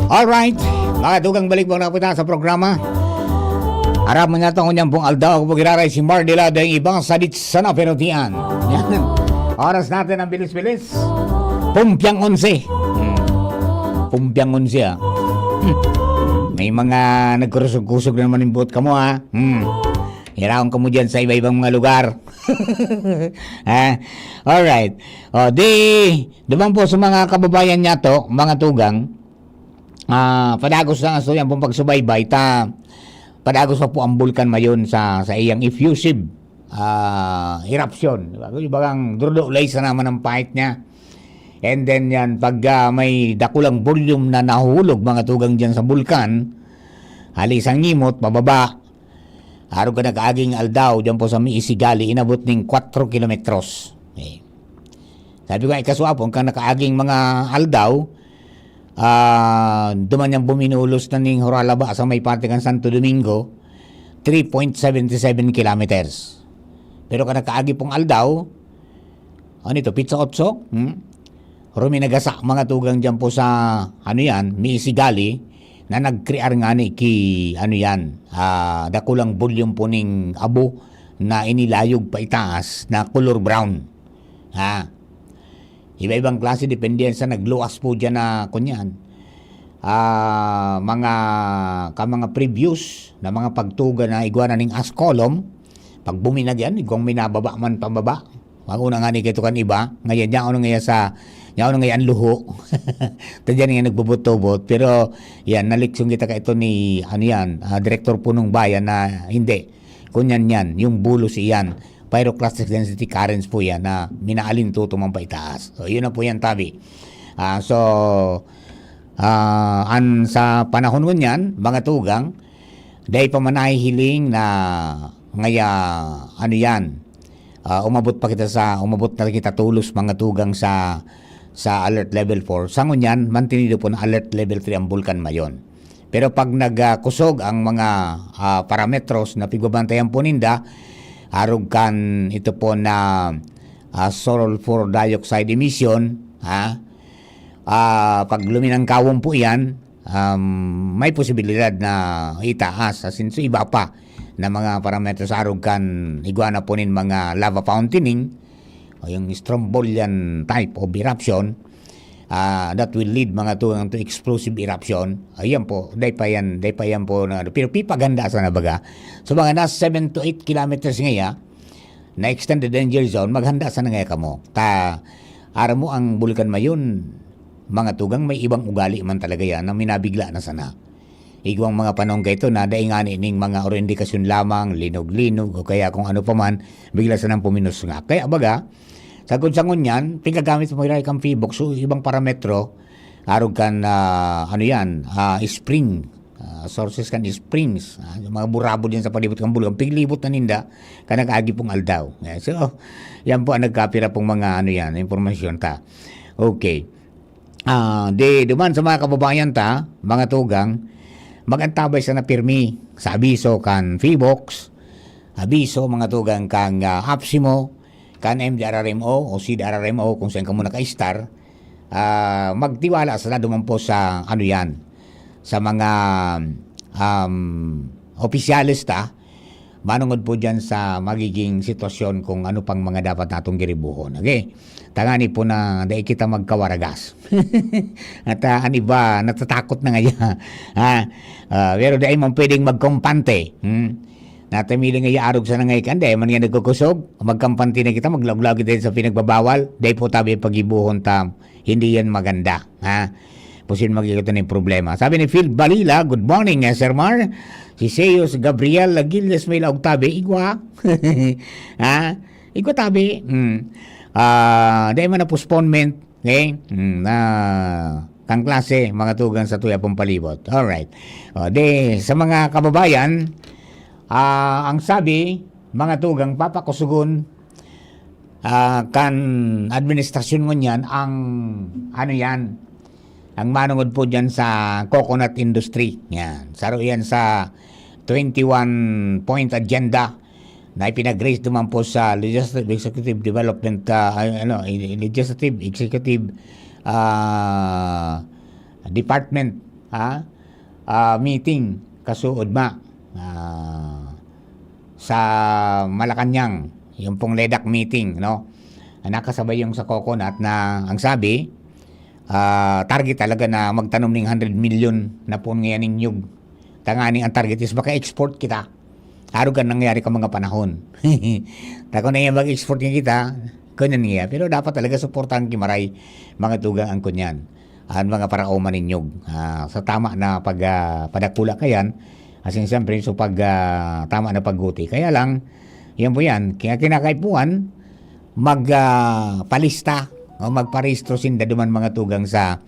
Alright, mga tugang, balik po na po tayo sa programa. Aramon niyato ngunyan pong aldaw, ako po giraray si Mardila, dahil ibang sadit sana pero tiyan. Yan. Oras natin ang bilis-bilis. Pumpyang onse. Hmm. Pumpyang onse, ah. Hmm. May mga nagkurusog-kusog na naman yung buot kamo, ah. Hmm. Hiraon kamo dyan sa iba-ibang mga lugar. Ha? Alright. O, di, duman po sa mga kababayan niyato, mga tugang, ah, padagos na ang saiyang pong pagsubaybay, ta, padagos pa po ang Bulkan Mayon sa, sa iyang effusive, ah, eruption. Di ba? Yung bagang durudulay sa naman ang pahit niya. And then yan, pag, ah, may dakulang volume na nahuhulog, mga tugang, dyan sa bulkan, hali sa ngimot, pababa, arog kan nakaaging aldaw, diyan po sa may Isigali, inabot ning kwatro kilometros. Eh. Sabi ko, "Ay, kaswapon, kan nakaaging mga aldaw, ah, duman niyang buminulos na ning Horalaba sa may parte kan Santo Domingo, three point seven seven kilometers." Pero kan nakaagi pong aldaw, ano ito, pitsa otso? Hmm? Ruminagasa, mga tugang, diyan po sa, ano yan, may Isigali, na nagkrear ngani ki, ano yan, ah, dakulang volume po ning abo na inilayog pa itaas na color brown. Ha? Iba-ibang klase, depende yan sa nagluwas po dyan na, kunyan, ah, mga, ka mga previous na mga pagtuga na igwa na ning ash column, pag buminag yan, igwang minababa man pababa. Mag-una nga ni kito kan iba, ngayon, yaon na ngayon sa, yaon na ngayon ang luho. Tadyan nga nagbubot-tubot, pero yan, naliksong kita ka ito ni, ano yan, ah, Direktor Punong Bayan na hindi. Kunyan yan, yung bulos iyan, pyroclastic density currents po yan na minaalintuto man pa itaas. So, yun na po yan, tabi. Ah, so, ah, an sa panahon ngunyan, mga tugang, dai pa man nahihiling na ngaya, ano yan, ah, umabot pa kita sa, umabot na kita tolos, mga tugang, sa, sa alert level four. Sa ngunyan, mantenido po na alert level three ang Bulkan Mayon. Pero pag nag, ah, kusog ang mga, ah, parametros na pigbabantayan po ninda, arog kan ito po na, ah, sulfur dioxide emission, ha? Ah, pag luminangkawon po yan, um, may posibilidad na itaas. As in, so iba pa na mga parametros arog kan igwa na po nin mga lava fountaining o yung strombolian type of eruption, ah, that will lead, mga tugang, to explosive eruption. Ayan po, dai pa yan, dai pa yan po na, pero pipaganda sana baga. So, mga nasa seven to eight kilometers ngaya, na extended danger zone, maghanda sana ngaya kamo. Ta, aram mo, ang Bulkan Mayon, mga tugang, may ibang ugali man talaga yan na minabigla na sana. Igwang mga panahon kaito na dai ngani ning mga orindikasyon lamang, linog-linog, o kaya kung ano pa man, bigla sanang puminos nga. Kaya baga, sagkod sa ngunyan, pinagamit mo rin kang P box, so ibang parametro, arog kan, ah, ano yan, ah, spring, ah, sources kan springs, ah, yung mga burabod yan sa palibot kan bulog, piglibot na ninda, kan nag-agi pong aldaw. Eh, so, yan po ang nagkapira pong mga ano yan, impormasyon ta. Okay. Ah, di, duman sa mga kababayan ta, mga tugang, mag-antabay sana pirmi sa abiso kan Phivolcs, abiso, mga tugang, kan, ah, AFSCMO, kan M D R R M O o C D R R M O, kung saan kamo naka-star, ah, magtiwala sana duman po sa, ano yan, sa mga, um, opisyales ta, manungod po dyan sa magiging sitwasyon kung ano pang mga dapat natong giribuhon. Okay? Tangani po na dai kita magkawaragas. At, ah, an iba, natatakot na ngaya. Ha? Ah, pero dai man pwedeng magkampante. Hmm? Natamiling ngaya arog sa nangay kan, dai man nga nagkukusog. Magkampante na kita, maglaog-laog kita sa pinagbabawal. Dai po tabi paggibuhon ta. Hindi yan maganda. Ha? Pusin magiging ito na yung problema. Sabi ni Phil Balila, "Good morning, eh, Sir Mar." Si Zeus Gabriel Lagilles may laog tabi. Igwa. Ha? Igwa tabi. Hmm. Ah, dai man na postponement. Okay? Hmm, na kang klase, mga tugang sa tuya pong palibot. Alright. O, di, sa mga kababayan, ah, ang sabi, mga tugang, papakusugon, ah, kan administrasyon ngunyan ang, ano yan, ang manungod po dyan sa coconut industry. Yan. Saro yan sa twenty-one point agenda na ipinag-raise naman po sa Legislative Executive Development, ah, ay, ano, i-, Legislative Executive, ah, Department, ha? Ah, meeting kasuodma, ah, sa Malacañang, yung pong ledak meeting, no? Nakasabay yung sa coconut na ang sabi, ah, target talaga na magtanom ning hundred million na puon ngayan ning niyog. Tangani ang target is maka-export kita. Arog kan nangyari ka mga panahon. Ta kung na mag-export nga kita, ganyan nga. Pero dapat talaga suportahan ki maray, mga tugang ang kunyan. Ang mga paraoma ninyog. Ah, sa tama na pag, ah, padakula kayan, asin siyempre, so pag, ah, tama na pagguti. Kaya lang, yan po yan. Kaya kinakaipuhan, mag, ah, palista o magparehistro sinda duman mga tugang sa,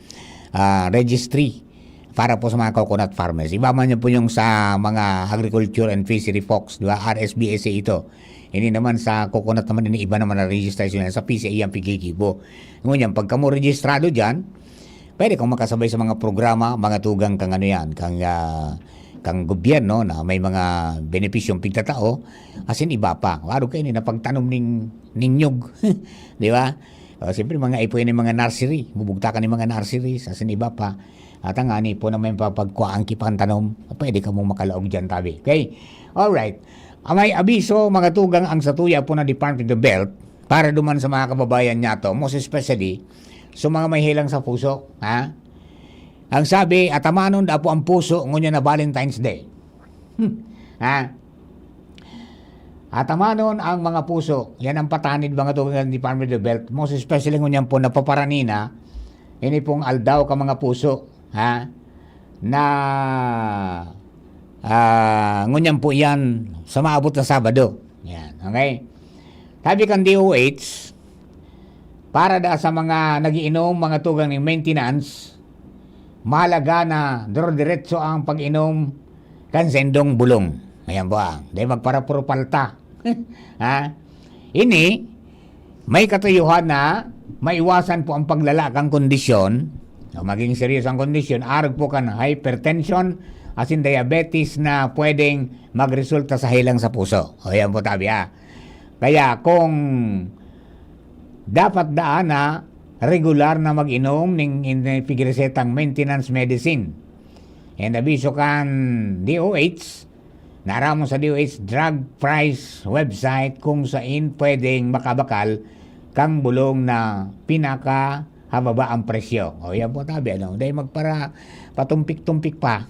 ah, registry para po sa mga coconut farmers. Iba man yan po yung sa mga agriculture and fishery folks, di ba? R S B S A ito. Ini naman sa coconut naman, ini iba naman na registration yan. Sa P C A yan, pigigibo. Ngunyan, pagka mo registrado dyan, pwede kang makasabay sa mga programa, mga tugang kang ano yan, kang, ah, kang gobyerno na may mga benepisyong pigtatao, asin iba pa. Waro kayo ni napagtanom ning, ning nyug. Di ba? O, siyempre, mga ipo yan yung mga nursery. Bubugtakan yung mga nursery, asin iba pa. At ang ani po na may papagkuhaan ki pantanom, pwede ka mong makalaog dyan, tabi. Okay? Alright. Ah, may abiso, mga tugang, ang satuya po na Department of Health para duman sa mga kababayan niya to, most especially sa mga may helang sa puso, ha? Ang sabi, "Atamanon da po ang puso, ngunyan na Valentine's Day." Hmm. Ha? "Atamanon ang mga puso." Yan ang patanid, mga tugang, ng Department of Health. Most especially ngunyan po, napaparanina, ini pong aldaw ka mga puso, ha? Na, ah, ngunyan po yan sa maabot na Sabado. Yan, okay? Sabi kan D O H, para da sa mga nag-iinom, mga tugang ning maintenance, mahalaga na dire-diretso ang pag-inom kan sendong bulong. Ayan po, ah. Dahil magparapuro palta. Ha? Ini, may katuyuhan na maiwasan po ang paglala kang kondisyon, o maging seryoso ang kondisyon, arog po kan hypertension, asin diabetes na pwedeng magresulta sa helang sa puso. O yan po, tabi, ah. Kaya kung dapat daan na regular na mag-inom ning in-, pigresetang maintenance medicine. And abiso kan D O H, naramon sa D O H drug price website kung sain pwedeng makabakal kang bulong na pinakahababa ang presyo. O, yan po, tabi, ano? Dahil magpara-, patumpik-tumpik pa.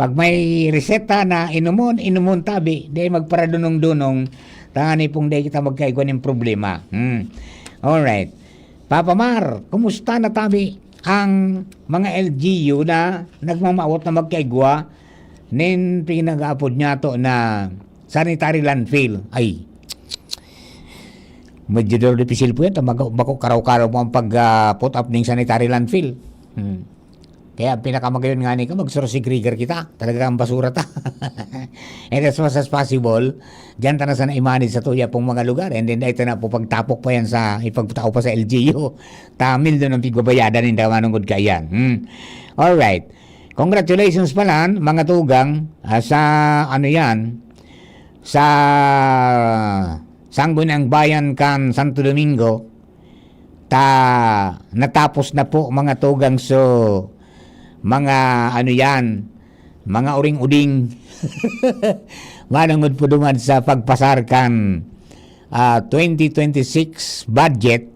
Pag may reseta na inumon, inumon, tabi. Dahil magparadunong-dunong, tangani pong dahil kita magkaigwa ng problema. Hmm. Alright. Papa Mar, kumusta na, tabi, ang mga L G U na nagmamawot na magkaigwa nin pinag-aapod niya to na sanitary landfill? Ay, medyo daw dipisil po yan. Tama, bako karaw-karaw mo ang pag, ah, put up ning sanitary landfill. Hmm. Kaya ang pinakamagayon ngani ka, mag-sursigrigar kita. Talaga ang basura ta. And as much as possible, diyan ta na sana i-manage sa tuya pong mga lugar. And then, ito na po, pagtapok pa yan sa, ipagtao pa sa L G U. Tamil doon ang pigbabayadan, hindi manungod ka yan. Hmm. Alright. Congratulations pala, mga tugang, ah, sa, ano yan, sa Sangguniang Bayan kan Santo Domingo. Ta, natapos na po, mga tugang. So, mga, ano yan, mga uring-uding. Manungod po duman sa pagpasar kan, ah, twenty twenty-six budget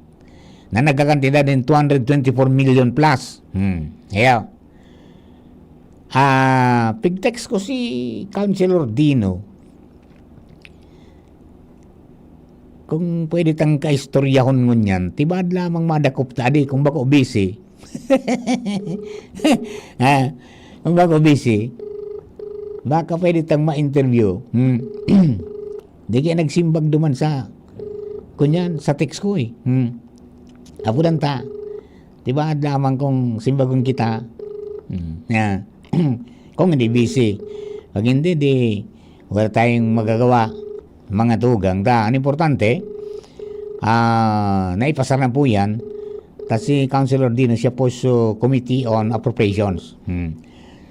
na nagkakantidad ng two hundred twenty-four million plus. Hmm. Yeah. Ah, pig-text ko si Councilor Dino. Kung pwede tang kaistoryahon ngunyan, tibaad lamang madakop ta, adi, kung bako busy. Ah, kung bako busy, baka pwede tang ma-interview. Hmm. Di kaya nagsimbag duman sa, kunyan, sa text ko eh. Hmm. Apudan ta. Tibaad lamang kung simbagon kita. Hmm. Yeah. Kung hindi busy. Pag hindi, di wala tayong magagawa, mga tugang. Ta, ang importante, ah, naipasar na po yan. Ta si Councilor Dino, siya po sa Committee on Appropriations. Hmm.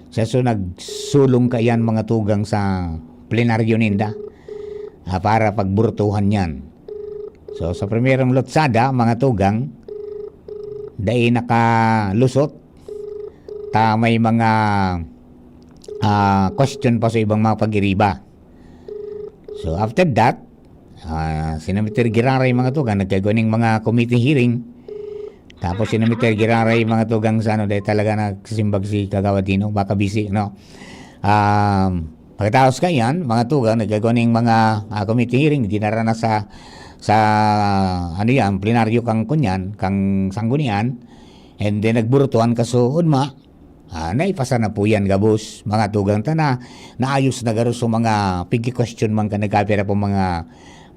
Siya so nagsulong kaiyan, mga tugang, sa plenaryo ninda, ah, para pagburutuhan yan. So, sa primerong lotsada, mga tugang, dai nakalusot, ta may mga, ah, question pa sa ibang mga pag-iriba. So, after that, ah, sinamiter giraray, mga tugang, nagkagwa ning mga committee hearing. Tapos sinamiter giraray, mga tugang, sa ano, dahil talaga nagsisimbag si Kagawad Dino, baka busy, no? Um, pagkatapos kaiyan, mga tugang, nagkagwa ning mga, ah, committee hearing, dinara na sa, sa, ano yan, plenaryo kang kunyan, kang sanggunian, and then nagburutuhan kaso ugma, ah, naipasa na po yan gabos, mga tugang, ta na, naayos na garo sa mga pigi-question man ka nagkapira po mga,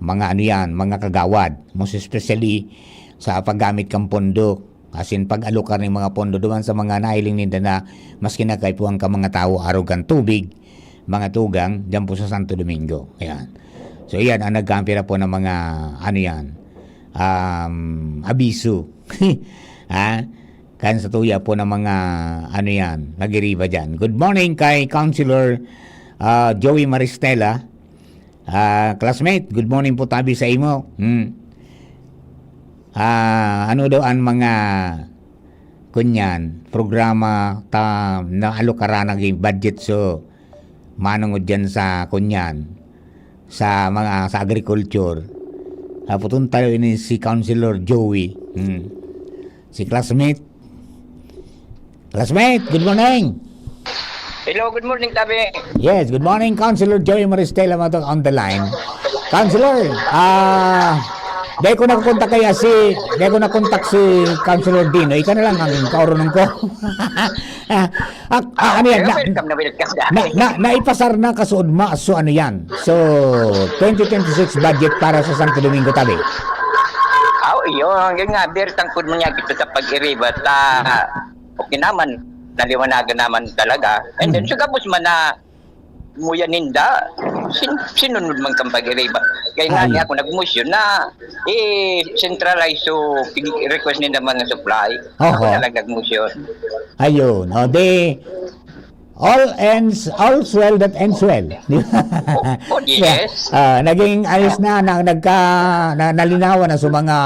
mga ano yan, mga kagawad, most especially sa paggamit kang pondo, as in pag-alokar ng mga pondo duman sa mga nahiling ninda na mas kinakaipuhan ka mga tawo arog kan tubig, mga tugang, dyan po sa Santo Domingo. Ayan. So, yan ang nagkapira po ng mga, ano yan, um, abiso. Ha? Kan sa tuya po ng mga, ano yan, nagiriba dyan. Good morning kay Councilor, ah, Joey Maristela. Ah, classmate, good morning po tabi sa imo. Hmm. Ah, ano daw ang mga, kunyan, programa ta na alokara naging budget so manungod dyan sa, kunyan, sa mga, sa agriculture? Hapoton tayo ini si Councilor Joey. Hmm. Si classmate. Classmate, good morning. Hello, good morning, tabi. Yes, good morning, Councilor Joey Maristela, mga to, on the line. Councilor, ah, dahil ko nakakontak kaya si, dahil ko nakontak si Councilor Dino, ika na lang ang kaoronon ko. Ah, ah, ano yan? Pero Na, welcome na welcome na. na, na, naipasar na kaso ugma, so ano yan? So, twenty twenty-six budget para sa Santo Domingo, tabi. Aw, iyo, hanggang nga, ber tangkod mo niya dito sa pag-iriba, ta, okay naman, naliwanagan naman talaga. And then, Mhm. Sugabos man na muya ninda, sin-, sinunod man kang pag-iriba. Kaya nga Ay. niya ako nag-motion na i-centralize so pig-, request ninda mga supply. Ako Oho. na lang nag-motion. Ayun. O, di, all ends, all's well that ends well. Di ba? Oh, oh, yes. Ah, naging ayos na, na, nagka, na, nalinawan na sa mga,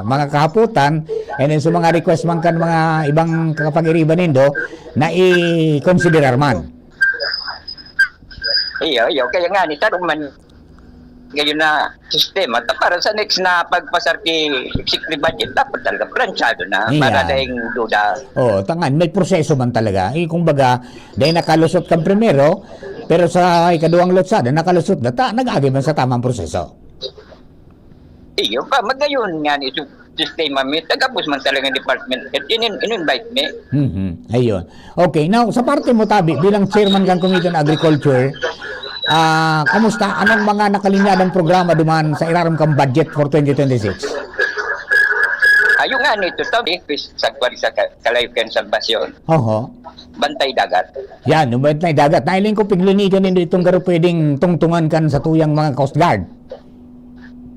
mga kahapotan, and then sa mga request man kan mga ibang kapag-iriba nindo, na i-considerar man. Iyo, iyo. Kaya nga, ni tarong man, ngayon na sistema, ta para sa next na pagpasar ki executive budget, dapat talaga planchado na, para Ayan. daing duda. Oo, tangan, may proseso man talaga. Eh, kumbaga, dahil nakalusot kang primero, pero sa ikaduwang lotsada, nakalusot na, ta, nag-agi man sa tamang proseso. Iyo pa, magayon nga ni su-, sistema mi, tagapos man talaga ng department head, in-, in-invite mi. Mhm, ayun. Okay, now, sa parte mo, tabi, bilang chairman kan Committee on Agriculture, ah, kamusta? Anong mga nakalinyadang programa duman sa irarom kang budget for twenty twenty-six? Yung nga nito, tabi, sa, sa ka-, kalayo kan salbasyon. Oho. Bantay dagat. Yan, yung bantay dagat. Nailing ko, piglinigan nindo itong garo pwedeng tungtungan kan sa tuyang mga Coast Guard.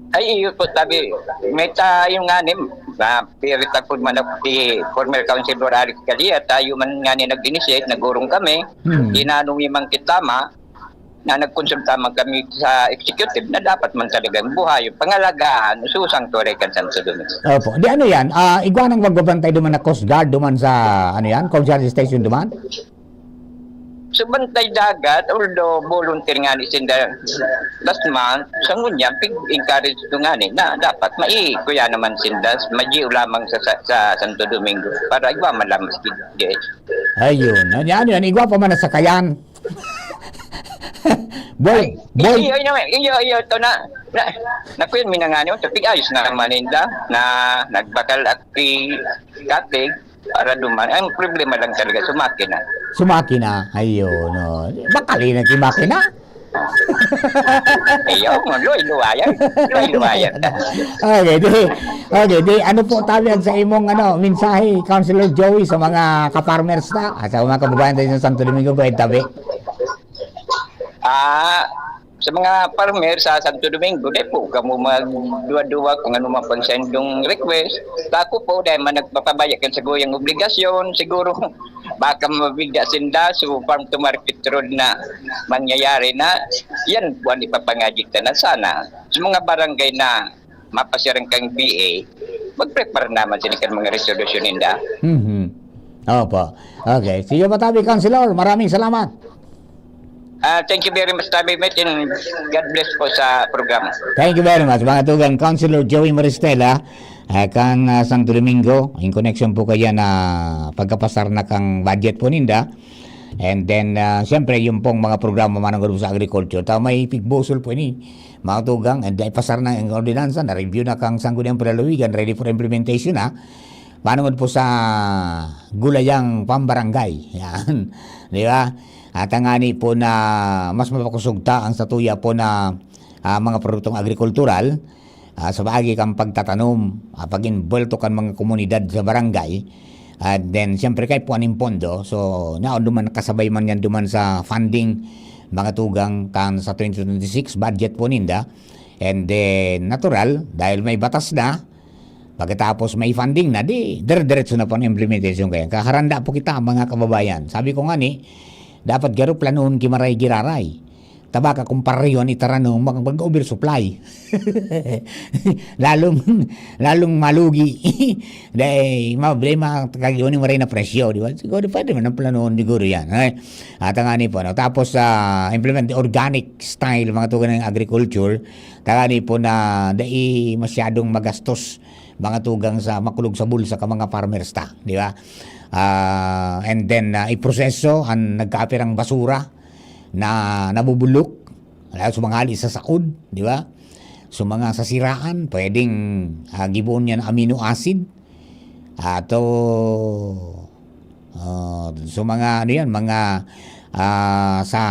Ay, iyo po, tabi. May tayo nga ni, ah, pirita po man ako si former Councilor Alex Galia, tayo man nga ni nag-initiate, nagurong kami, Hmm. ginanong yung mga kitama, na nagkonsulta man kami sa executive na dapat man talagang buhay, pangalagaan, susang tuloy kan Santo Domingo. Opo. Di ano yan? Ah, igwa nang magbabantay duman na Coast Guard duman sa, ano yan? Coast Guard Station duman? So, bantay dagat, although volunteer nga ni sinda last month, sa ngunyan, pig-encourage ko nga ni na dapat mai-, kuya naman sinda, majiyo lamang sa, sa, sa Santo Domingo para igwa man lang maski di. Ayun. Ano yan? Ano yan? Igwa pa man na sakayan. Boy, boy. Iyo, iyo, iyo, iyo, ito na. Na, nakuyan, minangani, sa pig-ayos na naman ninda, na nagbakal at pi-, katig, para duman. Ang problema lang talaga, sumaki na. Sumaki na. Ayun, no. Bakali na si makina. Iyo, luway-luwayan. Luway-luwayan. Okay, di. Okay, di. Ano po tawag sa imong ano, mensahe, Councilor Joey, sa mga ka-farmers ta, at sa mga kababayan tayo sa Santo Domingo, Guay, tabi? Ah, sa mga farmer sa Santo Domingo, di po kamo magduwa-duwa kung ano man pang sendong request. Sa ako po, dahil man nagpapabaya kan sa guyang obligasyon, siguro baka mabigda sinda, so farm to market road na mangyayari na, yan po ang ipapangadjik na sana. Sa mga barangay na mapasiran kang B A, mag-prepare naman sila kan mga resolusyon ninda. Mhm. Opo. Okay. Sige, Patabi Councilor, maraming salamat. Ah, thank you very much, Tabi Met, and God bless po sa programa. Thank you very much. Mga tugang, Councilor Joey Maristela, ah, kan ah, Santo Domingo, in connection po kaya na pagkapasar na kang budget po ninda. And then, ah, siyempre, yung pong mga programa mananggod sa agriculture. Tao may pigbusol po ini, mga tugang, and ipasar na ang ordinansa, na-review na kang Sangguniang Palalawigan, ready for implementation na. Mananggod po sa gulayang pambarangay. Yan. Di ba? At ang ani po na mas mapakusog ta ang satuya po na ah, mga produktong agrikultural, ah, sa paagi kan pagtatanom, ah, pag-involto kan mga komunidad sa barangay. And then, siyempre, kay puan nin pondo. So, naon duman, kasabay man yan duman sa funding, mga tugang kan sa twenty twenty-six budget po ninda. And then, natural, dahil may batas na, pagkatapos may funding na, di, dire-diretso na po ang implementation kaya. Kaharanda po kita, mga kababayan. Sabi ko nga ni, dapat garo planoon ki maray giraray. Tabaka kung pareho an itaranom, mag-, mag-oversupply. lalong, lalong malugi. Dahil, problema, kag-iwan yung maray na presyo, di ba? Siguro, pwede man ang planoon, siguro yan. Eh. At ang ani po, no? Tapos, ah, implement the organic style, mga tugan ng agriculture. Tangani po na dai masyadong magastos, mga tugang sa makulog sa bulsa ka mga farmers ta, di ba? Ah, and then, ah, iproseso ang nagkaapirang basura na nabubulok, lalo sa mga hali sa saod, di ba? So, mga sasiraan, pwedeng, ah, giboon niya na amino acid. Ato, ah, so, mga ano yan, mga, ah, sa,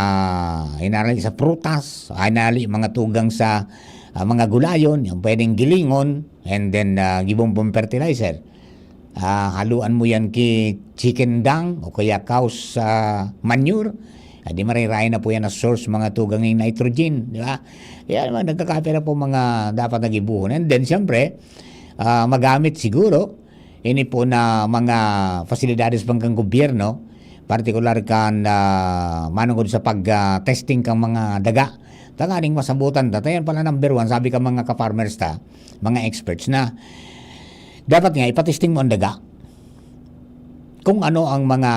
hinali sa prutas, hinali mga tugang sa, ah, mga gulayon, yung pwedeng gilingon, and then, ah, gibong pong fertilizer. Ah, haluan mo yan ki chicken dung o kaya cows, ah, manure. Ah, di marirain na po yan na source mga tugang ng nitrogen, di ba? Kaya naman, nagkakapira po mga dapat na gibuhon. And then, siyempre, ah, magamit siguro, ini po na mga pasilidades pang kan gobyerno, partikular kan, ah, manungod sa pag, ah, testing kang mga daga. Tanganing masabutan ta. Tayan pala number one, sabi ka mga ka-farmers ta, mga experts na dapat nga ipatesting mo ang daga. Kung ano ang mga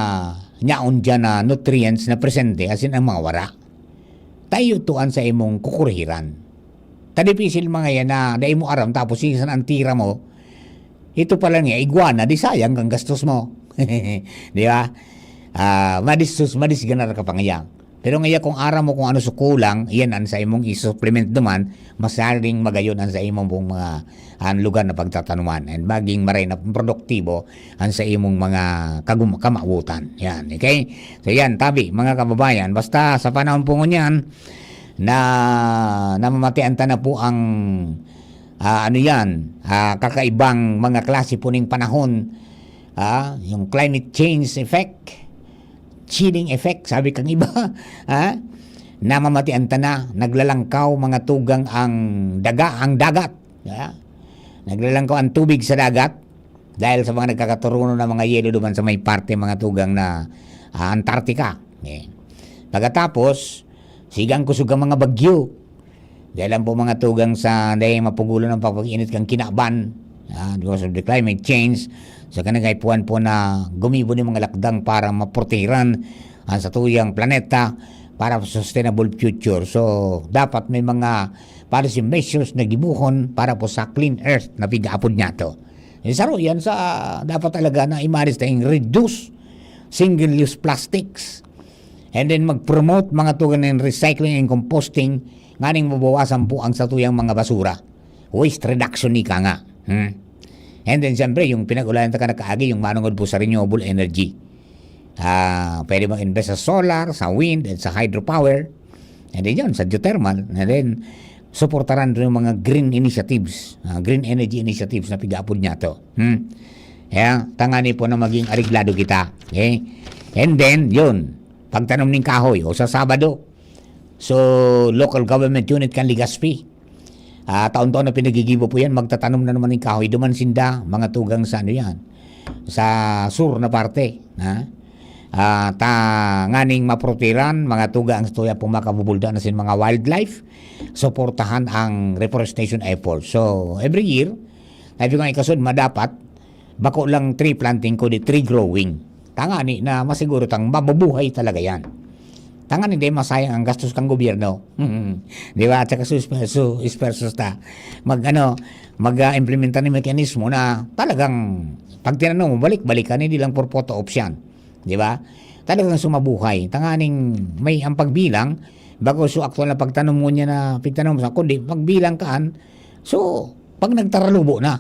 nyaon dyan na nutrients na presente, as in ang mga wara. Tayo tuan sa imong kukurihiran. Tadipisil mga yan na dai mo aram tapos sisan ang tira mo, ito pala niya, iguana, di sayang kang gastos mo. Di ba? Ah, madistos, madisganar ka pa ngaya. Pero ngaya kung aram mo kung ano sa kulang, iyan ang sa imong isupplement naman, masaring magayon ang sa imong pong mga ang lugar na pagtatanuman and maging maray na produktibo ang sa imong mga kagum-, kamawotan. Yan, okay? So yan, tabi, mga kababayan, basta sa panahon po ngunyan na namamatian ta na po ang ah, ano yan, ah, kakaibang mga klase po ning panahon, ah, yung climate change effect, chilling effect, sabi kang iba, ha? Namamatian ta na, naglalangkaw mga tugang ang daga, ang dagat. Ha? Naglalangkaw ang tubig sa dagat dahil sa mga nagkakaturuno na mga yelo duman sa may parte, mga tugang na, ah, Antarctica. Eh. Pagkatapos, sigang kusog ang mga bagyo. Dahil lang po mga tugang sa dahil mapugulan ang pag-init kang kinaban, ah, because of the climate change. So, kanagay puwan po na gumibo ng mga lakdang para maprotehiran ang satuyang planeta para sa sustainable future. So, dapat may mga policy measures na gibuhon para po sa clean earth na pigaapod niya to. Yung saro yan sa dapat talaga na imaris tayong reduce single-use plastics. And then mag-promote mga tugan ng recycling and composting nganing mabawasan po ang satuyang mga basura. Waste reduction ika nga. Hmm? And then siyempre, yung pinag-ulayan ta ka nakaagi, yung manungod po sa renewable energy. Ah, pwede mag-invest sa solar, sa wind, at sa hydropower. And then yun, sa geothermal. And then, suportaran rin yung mga green initiatives, ah, green energy initiatives na pigaapod niya to. Hmm? Kaya, tangani po na maging areglado kita. Okay? And then, yun, pagtanom ng kahoy o sa Sabado. So, local government unit kan Legazpi. Ah, taon-taon na pinagigibo po yan, magtatanom na naman ng kahoy. Duman sinda, mga tugang sa ano yan, sa sur na parte. Ha? Ah, ta, nganing maprotehiran, mga tugang sa tuya pong makabubulda na sin mga wildlife, suportahan ang reforestation effort. So, every year, sabi ko nga ikasud, madapat, bako lang tree planting kundi tree growing. Tangani na masiguro tang mabubuhay talaga yan. Tangani hindi masayang ang gastos kang gobyerno. Di ba? At saka su, su, esfuerzos ta. Mag, ano, mag, ah, implementa ng mekanismo na talagang pag tinanom mo, balik-balikan, hindi lang for photo ops yan. Di ba? Talagang sumabuhay. Tanganing may ang pagbilang, bago so aktual na pagtanom mo niya na pigtanom sa, kundi pagbilang kaan, so, pag nagtaralubo na.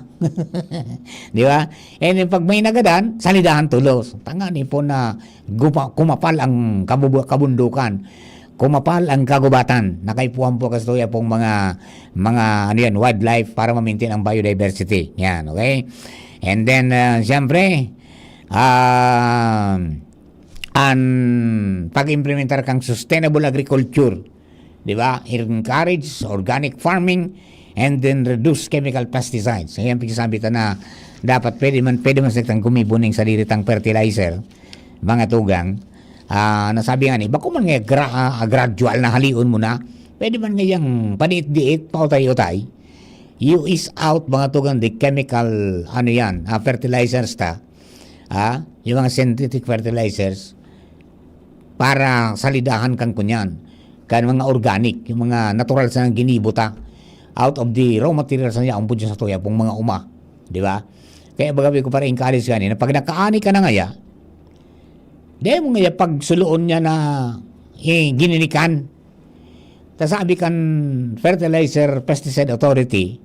Di ba? And then, pag may nagadan, salidahan tulos. Tangani po na gupa, kumapal ang kabubu, kabundukan. Kumapal ang kagubatan. Nakaipuhan po kastoya pong mga, mga, ano yan, wildlife para ma-maintain ang biodiversity. Yan, okay? And then, ah, siyempre, ah, an pag-implementar kang sustainable agriculture, di ba? Encourage organic farming and then reduce chemical pesticides. Ayan, pagsasabi ta na dapat pwede man, pwede man sa tang gumibo ning sadiri tang fertilizer, mga tugang. Ah, nasabi nga ni, bako man nga gra-, ah, gradual na halion mo na. Pwede man ngayang paniit-diit, pautay-utay. You ease out, mga tugang, the chemical, ano yan, ah, fertilizers ta. Ah, yung mga synthetic fertilizers para salidahan kan kunyan. Kan mga organic, yung mga natural sa ginibo ta. Out of the raw materials na yaon po dyan sa tuya pong mga uma. Di ba? Kaya baga ko para encourage gani na pag nakaani ka na ngaya, di mo ngaya pagsuloon niya na, eh, gininikan. Ta sabi kan Fertilizer Pesticide Authority,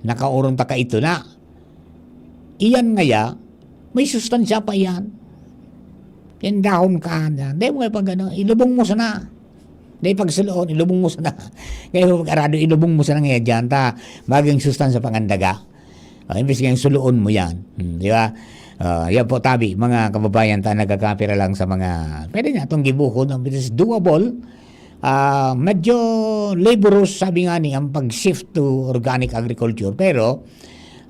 nakaurong ta kaito na. Iyan ngaya, may sustansya pa iyan. Yan dahon ka, yan. Di mo ngaya pag ano, ilubong mo sana. Di pagsuloon, ilubong mo sana. Kaya mo pag-arado, ilubong mo sana ngaya dyan, ta maging sustansya pangandaga. Ah, imbis nga yung suloon mo yan. Hmm, di ba? Ah, yan po, tabi, mga kababayan, ta nagkakapira lang sa mga, pwede nga itong gibuhon, no? It is doable. Ah, medyo laborious, sabi nga ni, ang pag-shift to organic agriculture. Pero,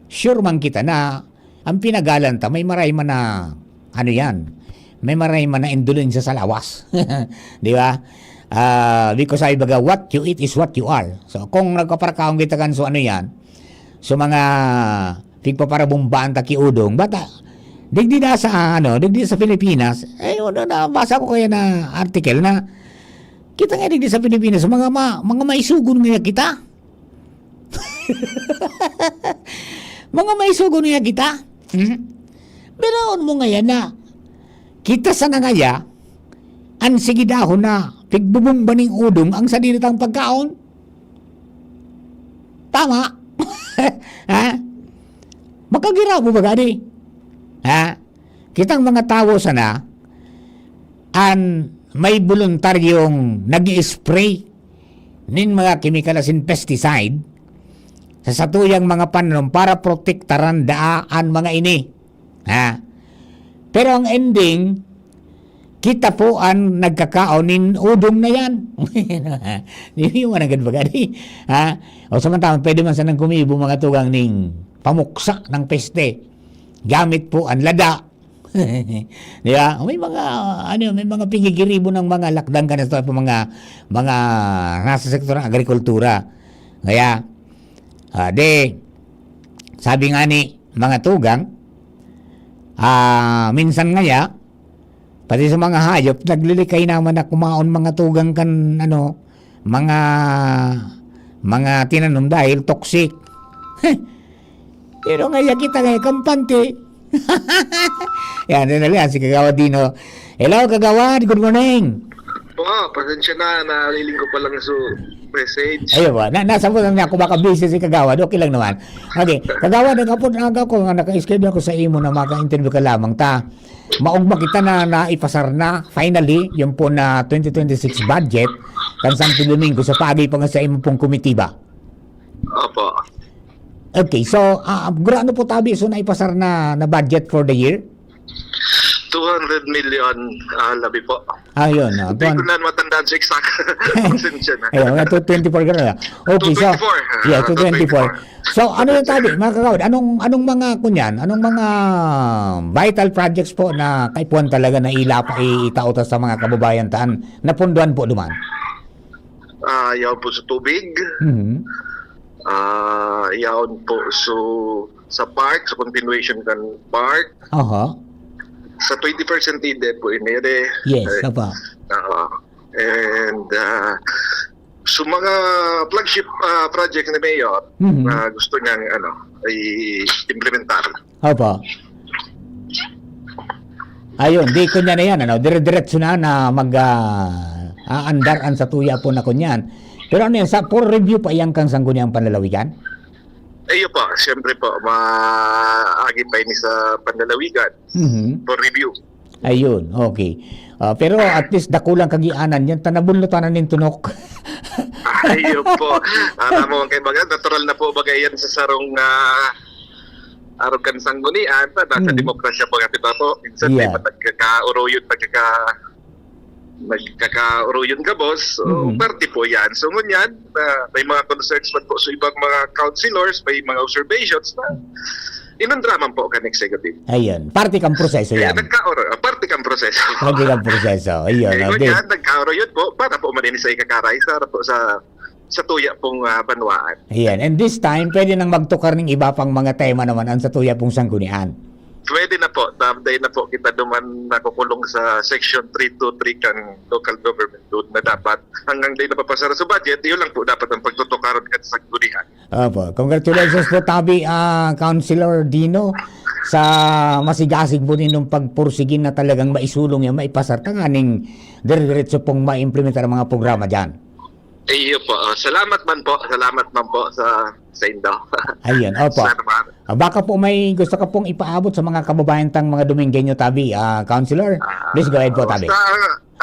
sure man kita na ang pinagalan ta, may maray man na, ano yan, may maray man na indulensya sa lawas. Di ba? Ah, because sabi baga, what you eat is what you are. So, kung nagpaparakaon kita kan so ano yan, so mga pigpaparabumbaan ta ki udong, bata, digdi da sa, ano, digdi sa Pilipinas, eh, ano, nabasa ko kaya na article na, kita nga digdi sa Pilipinas, mga ma-, mga maisugon nga kita. Mga maisugon nga kita. Hmm? Binaon mo ngayan na kita sa nangaya, ang sige dahon na pigbubumba ning udong ang sadiri tang pagkaon. Tama? Ha? Makagiraw mo ba gani? Ha? Kitang mga tawo sana, an may boluntaryong nag-i-spray nin mga kemikal asin pesticide sa satuyang mga pananom para protektaran daa an mga ini. Ha? Pero ang ending, kita po an nagkakaon nin udong na yan. Di mo nanggad baga, di? Ha? O samantama, pwede man sanang kumibo mga tugang ning pamuksa ng peste. Gamit po an lada. Di ba? May mga, ano, may mga pinggigiribo ng mga lakdang kan sa mga, mga nasa sektor ng agrikultura. Kaya, ah, di, sabi nga ni mga tugang, ah, minsan ngaya, pati sa mga hayop, naglilikay naman na kumaon mga tugang kan, ano, mga, mga tinanom dahil toxic. Pero ngaya kita ngaya, kampante. Yan, yan, yan, si Kagawad Dino. Hello, Kagawad. Good morning. Po, pasensya na, naliling ko pa lang sa message. Ayun ba? Na, nasa mo lang niya kung baka busy si Kagawad. Okay lang naman. Okay, Kagawad, ang apod aga ko nga naka-schedule ako sa imo na maka-interview ka lamang ta. Maugma kita na naipasar na, finally, yung po na twenty twenty-six budget kan Santo Domingo sa paagi pa nga sa imo pong komitiba. Opo. Okay, so, ah, gurano po tabi so naipasar na, na budget for the year? Two hundred million, ah, labi po. Ayun, ah, Hindi ko tuwan- na matandaan sa exact. Pasensya na. Ayun, nga two twenty-four ka na. Okay, so, two twenty-four. yeah, Ah, two twenty-four. two twenty-four. So, ano yung tabi, mga kagawad? Anong, anong mga, kunyan? Anong mga vital projects po na kaipuhan talaga na ilapa, i-, itao ta sa mga kababayan taan? Napunduan po duman? Ah, yaon po sa tubig. Mhm. Ah, yaon po so sa park, sa continuation kan park. Aha. Sa twenty-first Centenary po, ini, eh. Yes, Eh, apa. ah, and, ah, so mga flagship, ah, project ni Mayor, Mhm. na gusto niyang, ano, i-implementar. Opo. Ayun, di ko niya na yan, ano, dire-diretso na, na mag, ah, aandar an satuya po na kunyan. Pero ano yan, sa, for review pa yan kang Sangguniang Panlalawigan? Iyo po, siyempre po, maagi pa ini sa Panlalawigan Mhm. for review. Ayun, okay. Ah, pero at least dakulang kagianan yan, tanabon lo tanan nin tunok. Ayun po. Alam mo, kay baga, natural na po baga yan sa sarong, ah, arog kan sanggunian, ta, nasa Mm. demokrasya po nga, di ba po? Minsan may Yeah. pagkakauroyon, pagkaka-, nagkakauroyon gabos. So, Mm. parte po yan. So, ngunyan, ah, may mga concerns man po sa ibang mga councilors, may mga observations na inandraman po kan executive. Ayun. Parte kang proseso Kaya yan. nagkaoro-, ah, parte kang proseso. Parte kang proseso. Ayun, Kaya oh, di. ngunyan, nagkaoroyon po para po malinis sa ikakaraisa, para po sa, sa tuya pong, ah, banwaan. Ayan. And this time, pwede nang magtukar ning iba pang mga tema naman ang sa tuya pong sanggunian. Pwede na po. Tabday na po kita duman nakukulong sa Section three two three kan local government code na dapat hanggang di napapasara sa budget, yun lang po dapat ang pagtutukaran kan sanggunian. Opo. Congratulations po, tabi, ah, Councilor Dino, sa masigasig po ninyong pagpursige na talagang maisulong yan, maipasar tanganing dire-diretso pong maimplementar ang mga programa dyan. Iyo po. Ah, salamat man po. Salamat man po sa, sa indo. Ayun, opo. Sana ma- Ah, baka po may gusto ka pong ipaabot sa mga kababayan tang mga Domingueño, tabi, ah, Councilor? Ah, Please go ahead po, tabi. Sa,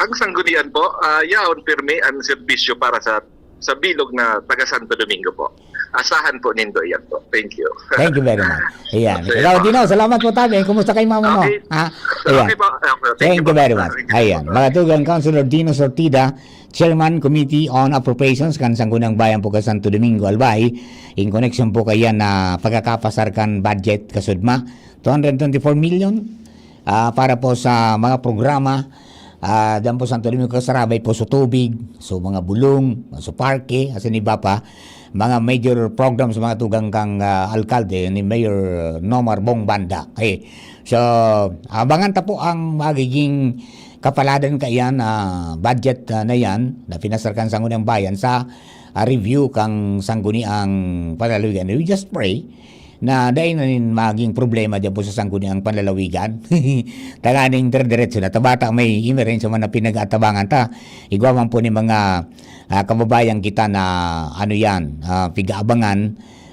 ang sanggunian po, ah, yaon pirmi ang serbisyo para sa, sa bilog na taga Santo Domingo po. Asahan po nindo yan po. Thank you. Thank you very much. Ayan. Sige Ikaw, po. Dino, salamat po, tabi. Kumusta kay mama mo? Okay. Ha? Ayan. Okay po. Okay po. Thank Thank you you po. very much. Thank you Ayan. po. Mga tugang, Councilor Dino Sortida, Chairman Committee on Appropriations kan Sangguniang Bayan po kan Santo Domingo, Albay, in connection po kaya na pagkakapasar kan budget kasudma, two hundred twenty-four million, ah, para po sa mga programa, ah, dyan po Santo Domingo, kasarabay po sa tubig, so mga bulong, sa parke, asin iba pa, mga major programs, mga tugang kang, ah, alkalde ni Mayor Nomar Bong Banda. Okay. So, abangan ta po ang magiging kapaladan kaiyan na budget, ah, na yan na pinasar kan Sangguniang Bayan sa, ah, review kang Sangguniang Panlalawigan. We just pray na dai na nin maging problema dyan po sa Sangguniang Panlalawigan. Tanganing dire-diretso na. Tabata may emerhensya man na pinag-atabangan ta. Igwa man po ni mga, ah, kababayan kita na ano yan, ah, pig-aabangan,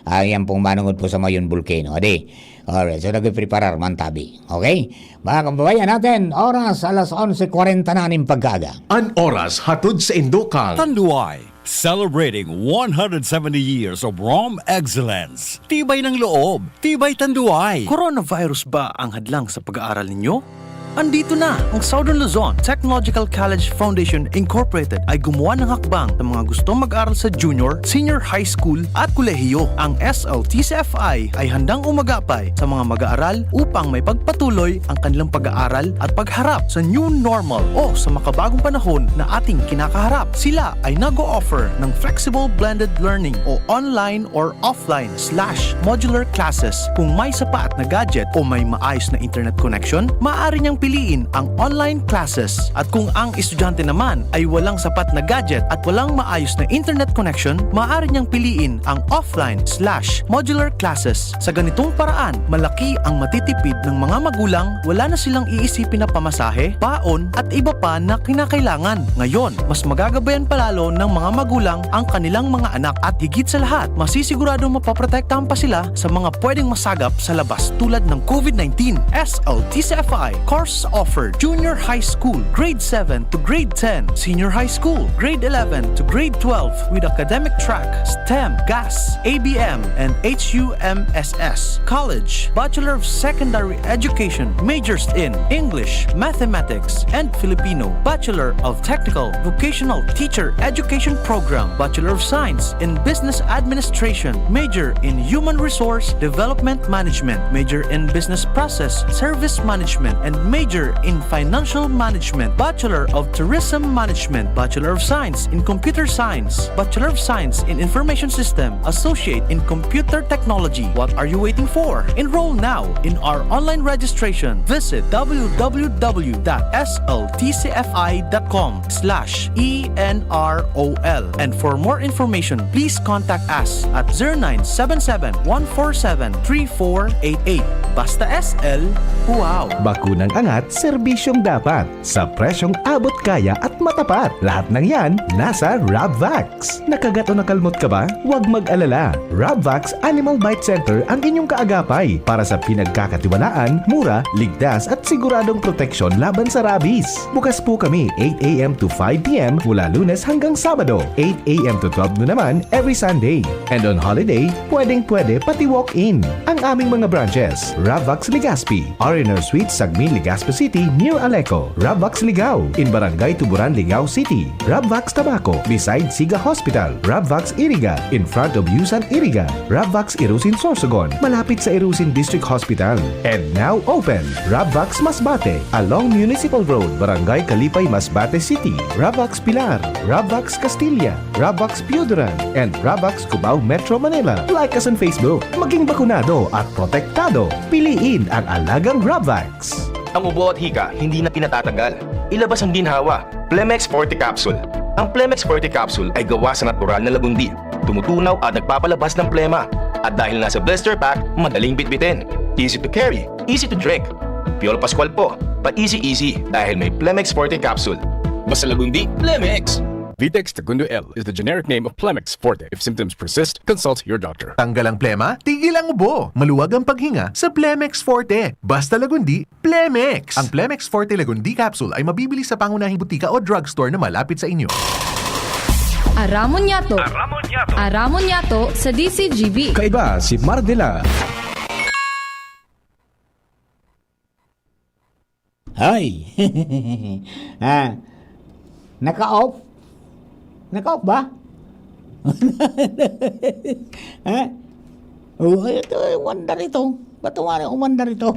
ah, yan pong manungod po sa Mayon Volcano. Adi, alright. So, nagpipreparar man tabi. Okay? Mga kababayan natin, oras alas onse kwarenta na nin pagkaaga. An oras hatod sa Indokang. Tanduay. Celebrating one hundred seventy years of Rom Excellence. Tibay ng loob, tibay tanduay. Coronavirus ba ang hadlang sa pag-aaral ninyo? Andito na! Ang Southern Luzon Technological College Foundation Incorporated ay gumawa ng hakbang sa mga gustong mag-aral sa junior, senior high school at kolehiyo. Ang S L T C F I ay handang umagapay sa mga mag-aaral upang may pagpatuloy ang kanilang pag-aaral at pagharap sa new normal o sa makabagong panahon na ating kinakaharap. Sila ay nag-o-offer ng flexible blended learning o online or offline slash modular classes. Kung may sapat na gadget o may maayos na internet connection, maaari niyang piliin ang online classes. At kung ang estudyante naman ay walang sapat na gadget at walang maayos na internet connection, maaari niyang piliin ang offline slash modular classes. Sa ganitong paraan, malaki ang matitipid ng mga magulang, wala na silang iisipin na pamasahe, baon, at iba pa na kinakailangan. Ngayon, mas magagabayan palalo ng mga magulang ang kanilang mga anak at higit sa lahat, masisiguradong mapoprotektahan pa sila sa mga pwedeng masagap sa labas tulad ng COVID nineteen. S L T C F I course offered: Junior High School, Grade seven to Grade ten, Senior High School, Grade eleven to Grade twelve, with academic track STEM, GAS, A B M, and H U M S S. College, Bachelor of Secondary Education, majors in English, Mathematics, and Filipino, Bachelor of Technical Vocational Teacher Education Program, Bachelor of Science in Business Administration, major in Human Resource Development Management, major in Business Process Service Management, and major in Financial Management, Bachelor of Tourism Management, Bachelor of Science in Computer Science, Bachelor of Science in Information System, Associate in Computer Technology. What are you waiting for? Enroll now in our online registration. Visit w w w dot s l t c f i dot com slash e n r o l. And for more information, please contact us at zero nine seven seven, one four seven, three four eight eight. Basta S L, wow! Bakunang angat, serbisyong dapat. Sa presyong abot kaya at matapat. Lahat ng yan, nasa Rabvax. Nakagat o nakalmot ka ba? Huwag mag-alala. Rabvax Animal Bite Center ang inyong kaagapay para sa pinagkakatiwalaan, mura, ligtas at siguradong proteksyon laban sa rabies. Bukas po kami eight a m to five p m mula Lunes hanggang Sabado, eight a m to twelve noon naman every Sunday. And on holiday, pwedeng-pwede pati walk-in. Ang aming mga branches, Rabvax Legazpi, R and R Suite, Sagmin, Legazpi City, near Aleco. Rabvax Ligao, in Barangay Tuburan, Ligao City. Rabvax Tabaco, beside Siga Hospital. Rabvax Iriga, in front of Yusan Iriga. Rabvax Irusin, Sorsogon, malapit sa Irusin District Hospital. And now open, Rabvax Masbate, along Municipal Road, Barangay Kalipay, Masbate City. Rabvax Pilar, Rabvax Castilla, Rabvax Pioduran, and Rabvax Cubao, Metro Manila. Like us on Facebook. Maging bakunado at protektado. Piliin ang alagang Rabvax. Ang ubo at hika, hindi na pinatatagal. Ilabas ang ginhawa. Plemex Forte Capsule. Ang Plemex Forte Capsule ay gawa sa natural na lagundi. Tumutunaw at nagpapalabas ng plema. At dahil nasa blister pack, madaling bitbitin. Easy to carry, easy to drink. Piolo Pascual po, pa-easy-easy dahil may Plemex Forte Capsule. Basta lagundi, Plemex! Vitex Tagundo L is the generic name of Plemex Forte. If symptoms persist, consult your doctor. Tanggal ang plema, tigil ang ubo. Maluwag ang paghinga sa Plemex Forte. Basta lagundi, Plemex! Ang Plemex Forte Lagundi Capsule ay mabibili sa pangunahing butika o drugstore na malapit sa inyo. Aramon Yato. Aramon Yato. Aramon Yato sa D C G B. Kaiba si Mardela. Hoy! Ah, naka-off? Naka-off ba? Ha? Oh, ito, umandar ito. Ba't umari-, umandar ito?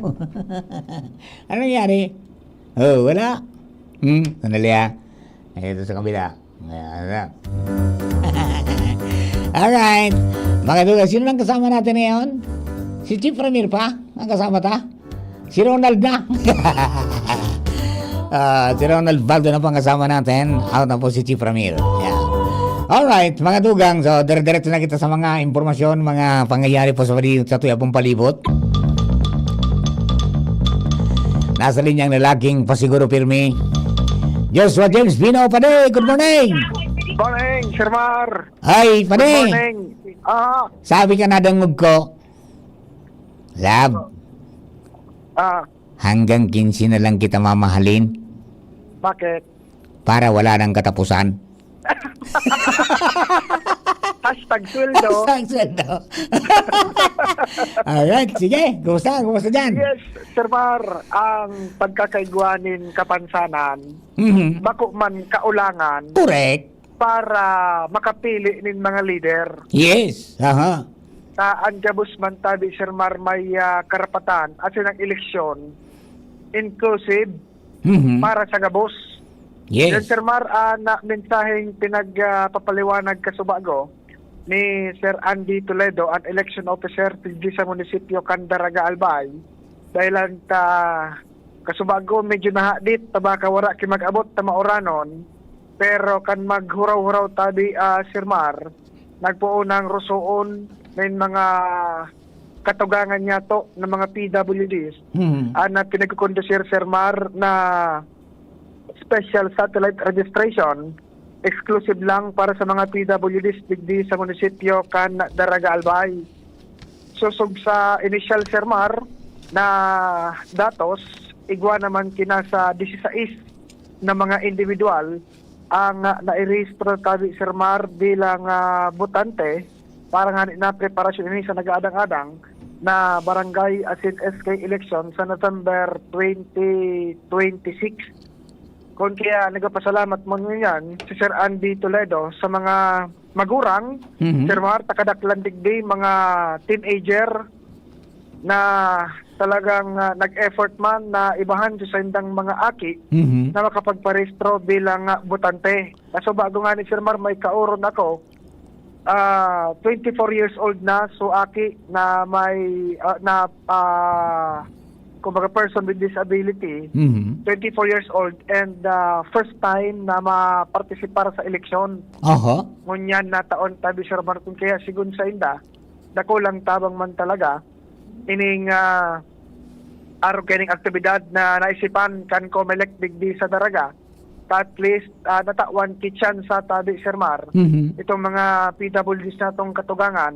Ano nangyari? Oh, wala. Hmm, sandali, ah. Ito sa kabila. Ayan na. Alright. Mga duga, sino nang kasama natin ngayon? Si Chief Ramir pa? Ang kasama ta? Si Ronald na. Ah, si Ronald Baldo na pang kasama natin. Out na po si Chief Ramir. Yan. Alright, mga dugang. So, dire-diretso na kita sa mga impormasyon, mga pangyayari po sa pali-, sa tuya pong palibot. Nasa linyang lalaking pasiguro pirmi. Joshua James Pino, pare, good morning! Morning, Sir Mar. Ay, Good pare! morning. Ah, Sabi ka, nadangog ko, Love, ah, hanggang kinse na lang kita mamahalin bakit? Para wala nang katapusan. Hashtag sweldo. Hashtag sweldo. Alright, sige. Kumusta? Kumusta dyan? Yes, Sir Mar, ang pagkakaigwa nin kapansanan, Mhm. bako man kaulangan Correct. para makapili nin mga leader. Yes. Aha. Ta an gabos man tabi, Sir Mar, may, ah, karapatan asin ang eleksyon inclusive Mhm. para sa gabos. Yes. Yan, Sir Mar, ah, na mensaheng pinag, ah, papaliwanag kasubago ni Sir Andy Toledo, an election officer digdi sa munisipyo kan Daraga Albay. Dahilan ta kasubago, medyo nahadit ta baka wara ki mag-abot ta mauranon. Pero kan maghuraw-huraw tabi, ah, Sir Mar, nagpoon ang rosoon nin mga katugangan niyato na mga P W Ds, Mhm. ah, na pinagkukondusir, Sir Mar, na special satellite registration, exclusive lang para sa mga P W Ds digdi sa munisipyo kan Daraga Albay. Sosog sa initial, Sir Mar, na datos, igwa naman kinasa disisais na mga individual ang, ah, nairehistro tabi, Sir Mar, bilang, ah, botante para ngani na preparasyon ini sa nag-aadang-adang na barangay asin S K election sa November twenty twenty-six. Kun kaya nagpapasalamat man ngunyan si Sir Andy Toledo sa mga magurang, Mhm. Sir Mar, ta kadaklan digdi mga teenager na talagang, ah, nag-effort man na ibahan sa saindang mga aki Mhm. na makapagparehistro bilang, ah, botante. Kaso bago nga ni Sir Mar, may kaoron ako, ah, twenty-four years old na, so aki na may, ah, na, ah, kumbaga, person with disability, Mhm. twenty-four years old, and, ah, first time na mapartisipar sa eleksyon. Aha. Ngunyan na taon, tabi, Sir Martin, kaya sigun sa inda, dakulang tabang man talaga ining, ah, arog kaining aktibidad na naisipan kan Comelec digdi sa Daraga. At least, ah, natawan ki tsansa tabi, Sir Mar, Mhm. itong mga P W Ds natong katugangan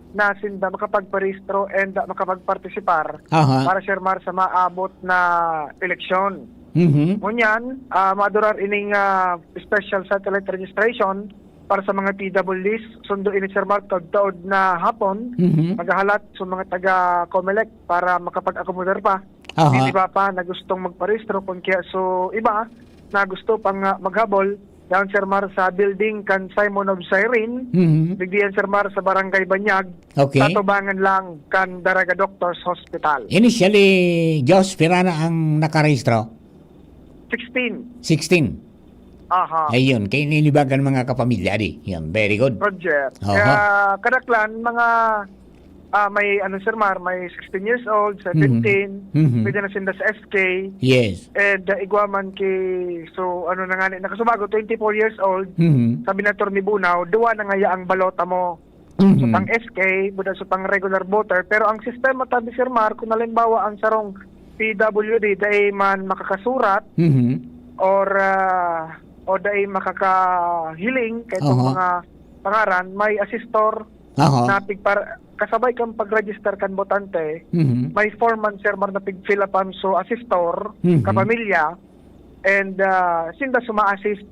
na sinda makapagparehistro and, ah, makapagpartisipar Aha. para, Sir Mar, sa maabot na eleksyon. Mhm. Ngunyan, ah, madurar ining, ah, special satellite registration para sa mga P W Ds. Sundo ini, Sir Mar, taod-taod na hapon, Mhm. maghahalat sa mga taga Comelec para makapag-akomodar pa. Aha. Yung iba pa na gustong magparehistro, kun kaya so iba na gusto pang, ah, maghabol, yan, Sir Mar, sa building kan Simon of Cyrene, Mhm. digdi yan, Sir Mar, sa Barangay Banyag, Okay. tatubangan lang kan Daraga Doctors Hospital. Initially, Josh, pira na ang nakarehistro? Sixteen. Sixteen. Aha. Ayun, kay nilibagan mga kapamilya, di? Yan, very good. Roger. Aha. Kaya, kadaklan, mga, ah, may, ano, Sir Mar, may sixteen years old, seventeen, Mhm. Mhm. pwede na sinda sa S K. Yes. And, ah, igwa man ki, so, ano na nga ni, nakasubago, twenty-four years old, Mhm. sabi na Attorney Bunao, duwa na ngaya ang balota mo. Mhm. So, pang S K, buda sa pang regular voter. Pero ang sistema tabi, Sir Mar, kung halimbawa ang sarong P W D dai man makakasurat Mhm. or, ah, o dai makakahiling kay itong Aha. mga pangaran, may asesor Aha. na pigpar-, kasabay kang pag-register kan botante, Mhm. may form man, Sir Mar, na pig-fill upan so asesor, Mhm. kapamilya, and, ah, sinda suma-assist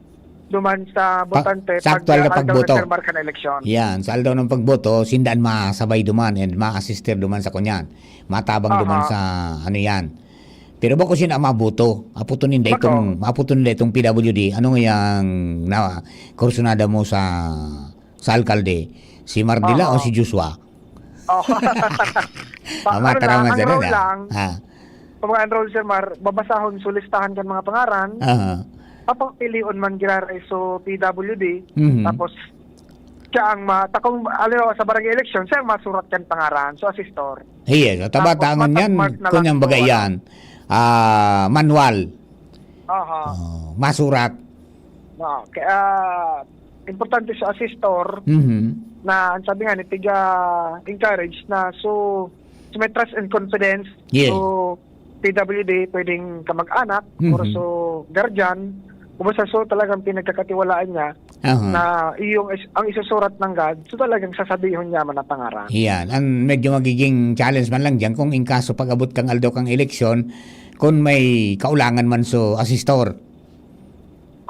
duman sa Pa-, botante sa pag, aktual na ah, aldaw na pagboto. Sir Mar kan eleksyon. Yan, sa aldaw ng pagboto, sinda an masabay duman and ma-assister duman sa kunyan. Matabang duman Aha. sa, ano yan. Pero bako sinda maboto. Aputon ninda Bako. itong, aputon ninda itong P W D. Ano nga yang na, kursunada mo sa, sa alkalde? Si Mardila Aha. o si Joshua? Oh. Pa-, Ah, ano matara lang, man ang sana role na. lang, Ah. pag enroll, Sir Mar, babasahon, sulistahan kan mga pangaran. Aha. Papapilion man giraray so P W D. Mhm. Tapos, siya ang ma-, takong, aliwa sa barangay election, siya ang masurat kan pangaran. So, asesor. Yes, so, Tapos, tabatangan yan, matagmark na lang kunyang po, bagay ano? yan. Ah, manual. Aha. Oh, masurat. No, kaya, importante sa asesor Mhm. na, ang sabi nga ni, tiga encourage na, so, so may trust and confidence. Yes. So, P W D, pwedeng kamag-anak, Mhm. or so, guardian, kung basta so talagang pinagkakatiwalaan niya Aha. na iyong is-, ang isusurat ng God, so talagang sasabihon niya man ang pangaran. Yan. Ang medyo magiging challenge man lang dyan kung in kaso pag-abot kang aldaw kang eleksyon, kung may kaulangan man so asesor.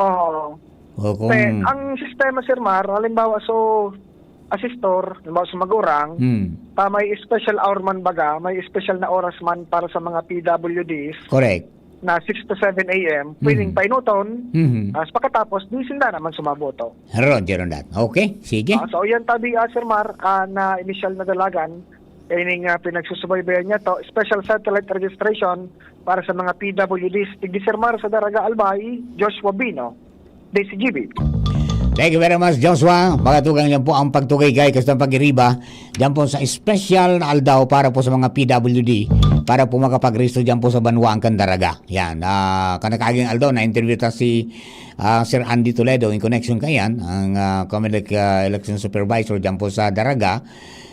Oo. O kung Te, ang sistema, Sir Mar, halimbawa, so, asistor, halimbawa, sa magurang, Hmm. ta may special hour man baga, may special na oras man para sa mga P W Ds Correct. na six to seven A M, pwedeng Mhm. painuton, Mhm. tas pagkatapos, di sinda naman sumaboto. Roger on that. Okay, sige. Ah, so, yan tabi, ah, Sir Mar, ah, na initial na dalagan, ining, ah, pinagsusubaybayan niya to, special satellite registration para sa mga P W Ds. Tigdi Sir Mar sa Daraga Albay, Joshua Bino, D C G B. Thank you very much, Joshua. Mga tugang, yan po ang pagtugay kay Custom Pagiriba. Diyan po sa special na aldaw para po sa mga P W D, para po makapagresto diyan po sa banwaan kan Daraga. Yan, ah, kanakaging aldaw, na-interview ta si, ah, Sir Andy Toledo in connection kayan, ang, ah, Comelec, ah, election supervisor diyan po sa Daraga,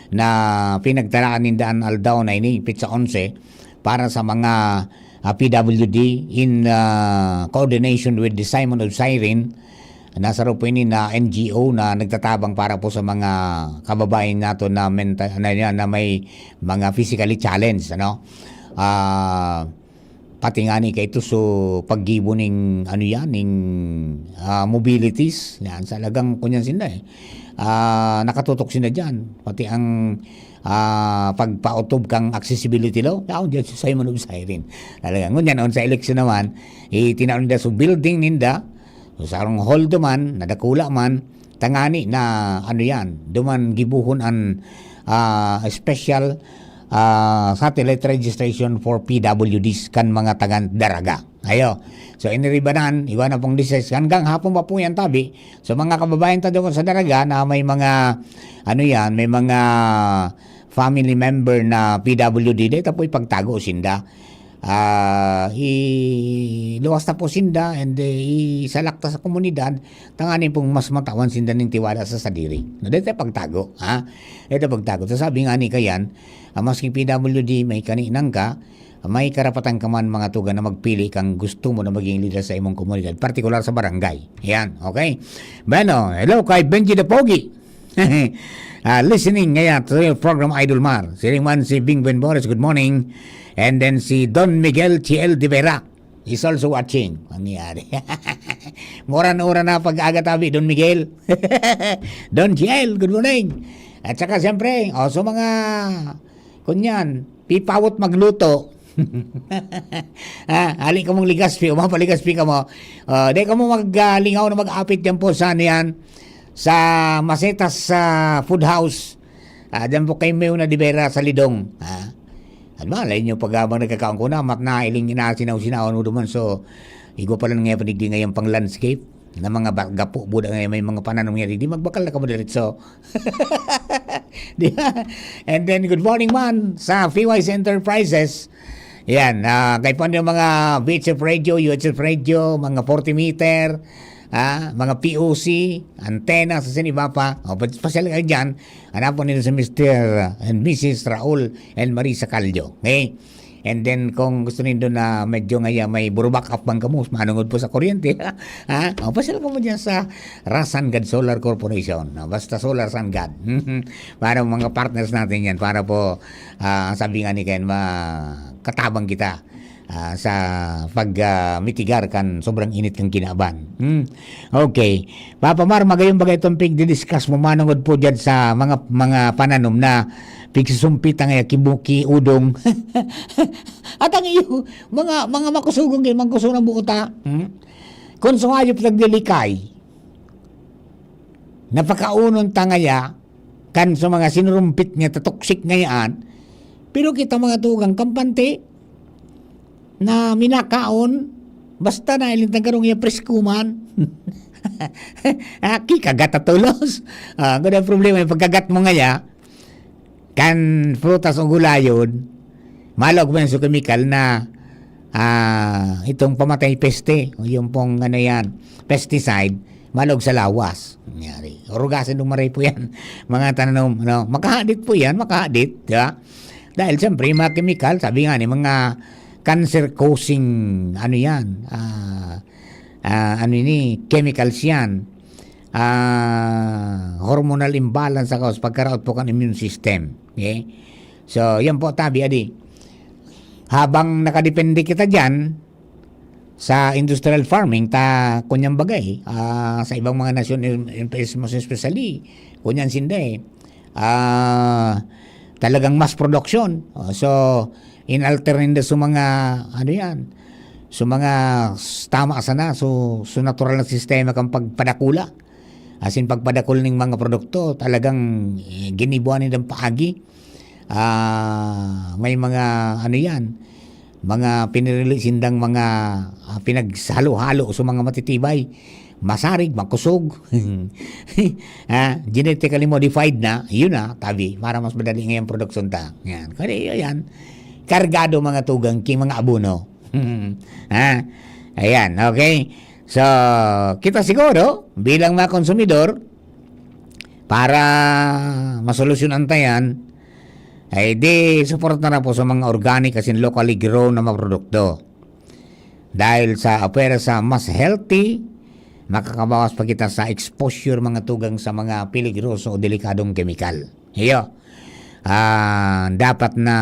na pinagtalaan ninda an aldaw na ini, petsa onse, para sa mga, ah, P W D in, ah, coordination with the Simon of Cyrene, na saro po ini na N G O na nagtatabang para po sa mga kababayan nato na menta-, na, na, na may mga physically challenged, ano? Ah, pati ngani kaito, so, paggibo ning, ano yan, ning, ah, mobilities. Yan, talagang, kunyan sinda eh. Ah, nakatutok sinda dyan. Pati ang, ah, pagpaotob kang accessibility law, yaon dyan si Simon of Cyrene. Talaga. Ngunyan, on sa eleksyon naman, eh, tinaon ninda, so, building ninda, so, sarong hall duman, nadakula man, tangani na, ano yan, duman gibohon an, ah, special, ah, satellite registration for P W Ds kan mga taga Daraga. Ayo. So, iniribanan, iwan na pong disease. Hanggang hapon pa po yan, tabi. So, mga kababayan ta doon sa Daraga na may mga, ano yan, may mga family member na P W D, dahil tapoy pagtago sinda. Ah, iluwas na po sinda and, eh, isalak ta sa komunidad, tanganing pong mas matawan sinda ning tiwala sa sadiri. No, dito pagtago, ha? Ito pagtago. So, sabi nga ni Kayan, ah, maski P W D, may kaninang ka, may karapatan ka man, mga tugang, na magpili kang gusto mo na maging lider sa imong komunidad, partikular sa barangay. Yan, okay? Bueno, hello kay Benji the Pogi. Ah, listening ngayon to your program, Idol Mar. Siring man si Bing Ben Boris, good morning. And then si Don Miguel Chiel de Vera is also watching. Nangyari. Mura-mura na pag-aga tabi, Don Miguel. Don Chiel, good morning. At saka siyempre, oh, so mga, kunyan, pipawot magluto. Ah, hali ka mong Legazpi, o mapaligaspi ka mo. Ah, di ka mo mag, ah, lingaw na mag-apit dyan po sa, ano yan, sa Masetas, sa Food House. Ah, dyan po kay Meo na de Vera sa Lidong. Ah, ano ba, lain nyo pag habang nagkakaon ko na, mat na iling inasinaw-sinaw, ano duman. So, igwa pa lang nga panigdi ngayon pang landscape na mga ba-, gapo, buda nga may mga pananom nga di, di magbakal na kamo diretso. Di ba? And then, good morning man sa P Y C Enterprises. Yan, ah, kay po yung mga V H F Radio, U H F Radio, mga forty meter, ah, mga P O C, antena, sa siniba pa. O, pa-, pasyal kayo dyan. Hanapon nila si Mister and Missus Raul and Marisa Caldo. Okay? And then, kung gusto nindo na medyo ngaya may burubak up bang kamo, manungod po sa kuryente, ha? O, pasyal kamo dyan sa Rasangad Solar Corporation. No? Basta Solar Sangad. Para mga partners natin yan. Para po, ah, sabi nga ni Ken, makatabang kita, ah, sa pag, ah, mitigar kan sobrang init kan kinaban. Hmm. Okay. Papa Mar, magayon bagay itong pigdi-discuss mo manungod po dyan sa mga, mga pananom na pigsusumpitan ngaya kibuki, udong. At ang iyo, mga, mga makusugong, mga kusog na buo ta. Hmm? Kung sungayop nagdilikay, napakaunon ta ngaya, kan sa mga sinurumpit niya, ta toxic ngayaan, pero kita mga tugang kampante, na minakaon, basta na ilintang karong iya presko man. Ah, kikagat at tulos. Ah, ang problema yung pagkagat mo ngaya, kan prutas o gulayon, malog man sa kemikal na, ah, itong pamatay peste, o yung pong ano yan, pesticide, malog sa lawas. Nangyari. Orugasan ng maray po yan. Mga tananom, ano, makahadit po yan, makahadit, di ba? Dahil siyempre, yung mga kemikal, sabi nga ni, mga cancer causing, ano yan, ah, ah, ano ini, chemicals yan. Ah, hormonal imbalance sa cause, pagkaraot po kan immune system. Okay? So, yan po, tabi, adi. Habang nakadepende kita dyan, sa industrial farming, ta kunyang bagay, ah, sa ibang mga nasyon, em-, em-, especially, kunyan sinda eh, ah, talagang mass production. Oh, so, inalter ninda sa mga, ano yan, sa mga s-, tama sana, so, so natural na sistema kang pagpadakula. As in, pagpadakul ning mga produkto, talagang, eh, ginibuan nindang paagi. Ah, may mga, ano yan, mga pinirili sindang mga, ah, pinagsalo-halo sa mga matitibay. Masarig, makusog. Ah, genetically modified na, yun na, tabi, para mas madali ngayang produksyon ta. Yan. Kaya yan, kargado mga tugang, ki mga abono. Ha? Ayan, okay? So, kita siguro, bilang mga konsumidor, para masolusyonan ta yan, ay di suporta na po sa mga organic as in locally grown na mga produkto. Dahil sa pwera sa mas healthy, makakabawas pa kita sa exposure mga tugang sa mga peligroso o delikadong kemikal. Iyo. Ah, dapat na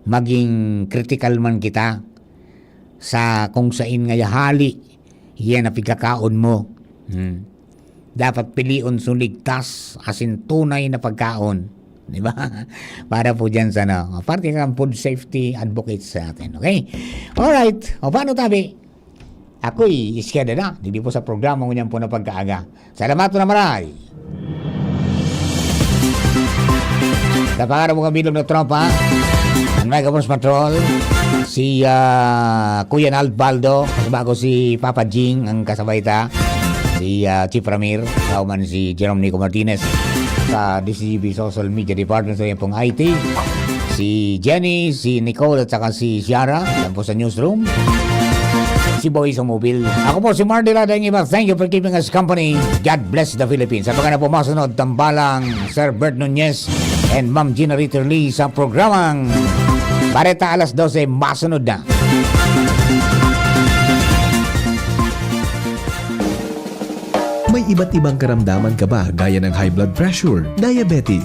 maging critical man kita sa kung sain nga hali yan na pigkakaon mo. Hmm. Dapat pilion so ligtas, as in tunay na pagkaon. Di ba? Para po dyan sa, ano, parte kang food safety advocates sa atin. Okay? Alright. O, paano tabi? Ako'y iskeda na. Digdi po sa programa ngunyan po na pagkaaga. Salamat po na maray. Sa pangalan po kami, Bilog na Tropa, ang Mega Force Patrol, si, ah, Kuya Nald Baldo, bago si Papa Jing, ang kasabay ta, si, ah, Chief Ramir, kauman si Jerome Nico Martinez sa D C G B Social Media Department, so yan pong I T, si Jenny, si Nicole, at saka si Ciara, yan po sa newsroom. Si Boy sa Mobil. Ako po si Mardy Ladang Iba. Thank you for keeping us company. God bless the Philippines. Sa mga na po masunod, tambalang Sir Bert Nunez and Ma'am Gina Ritter Lee sa programang Bareta alas dose, masunod na. May iba't ibang karamdaman ka ba, gaya ng high blood pressure, diabetes,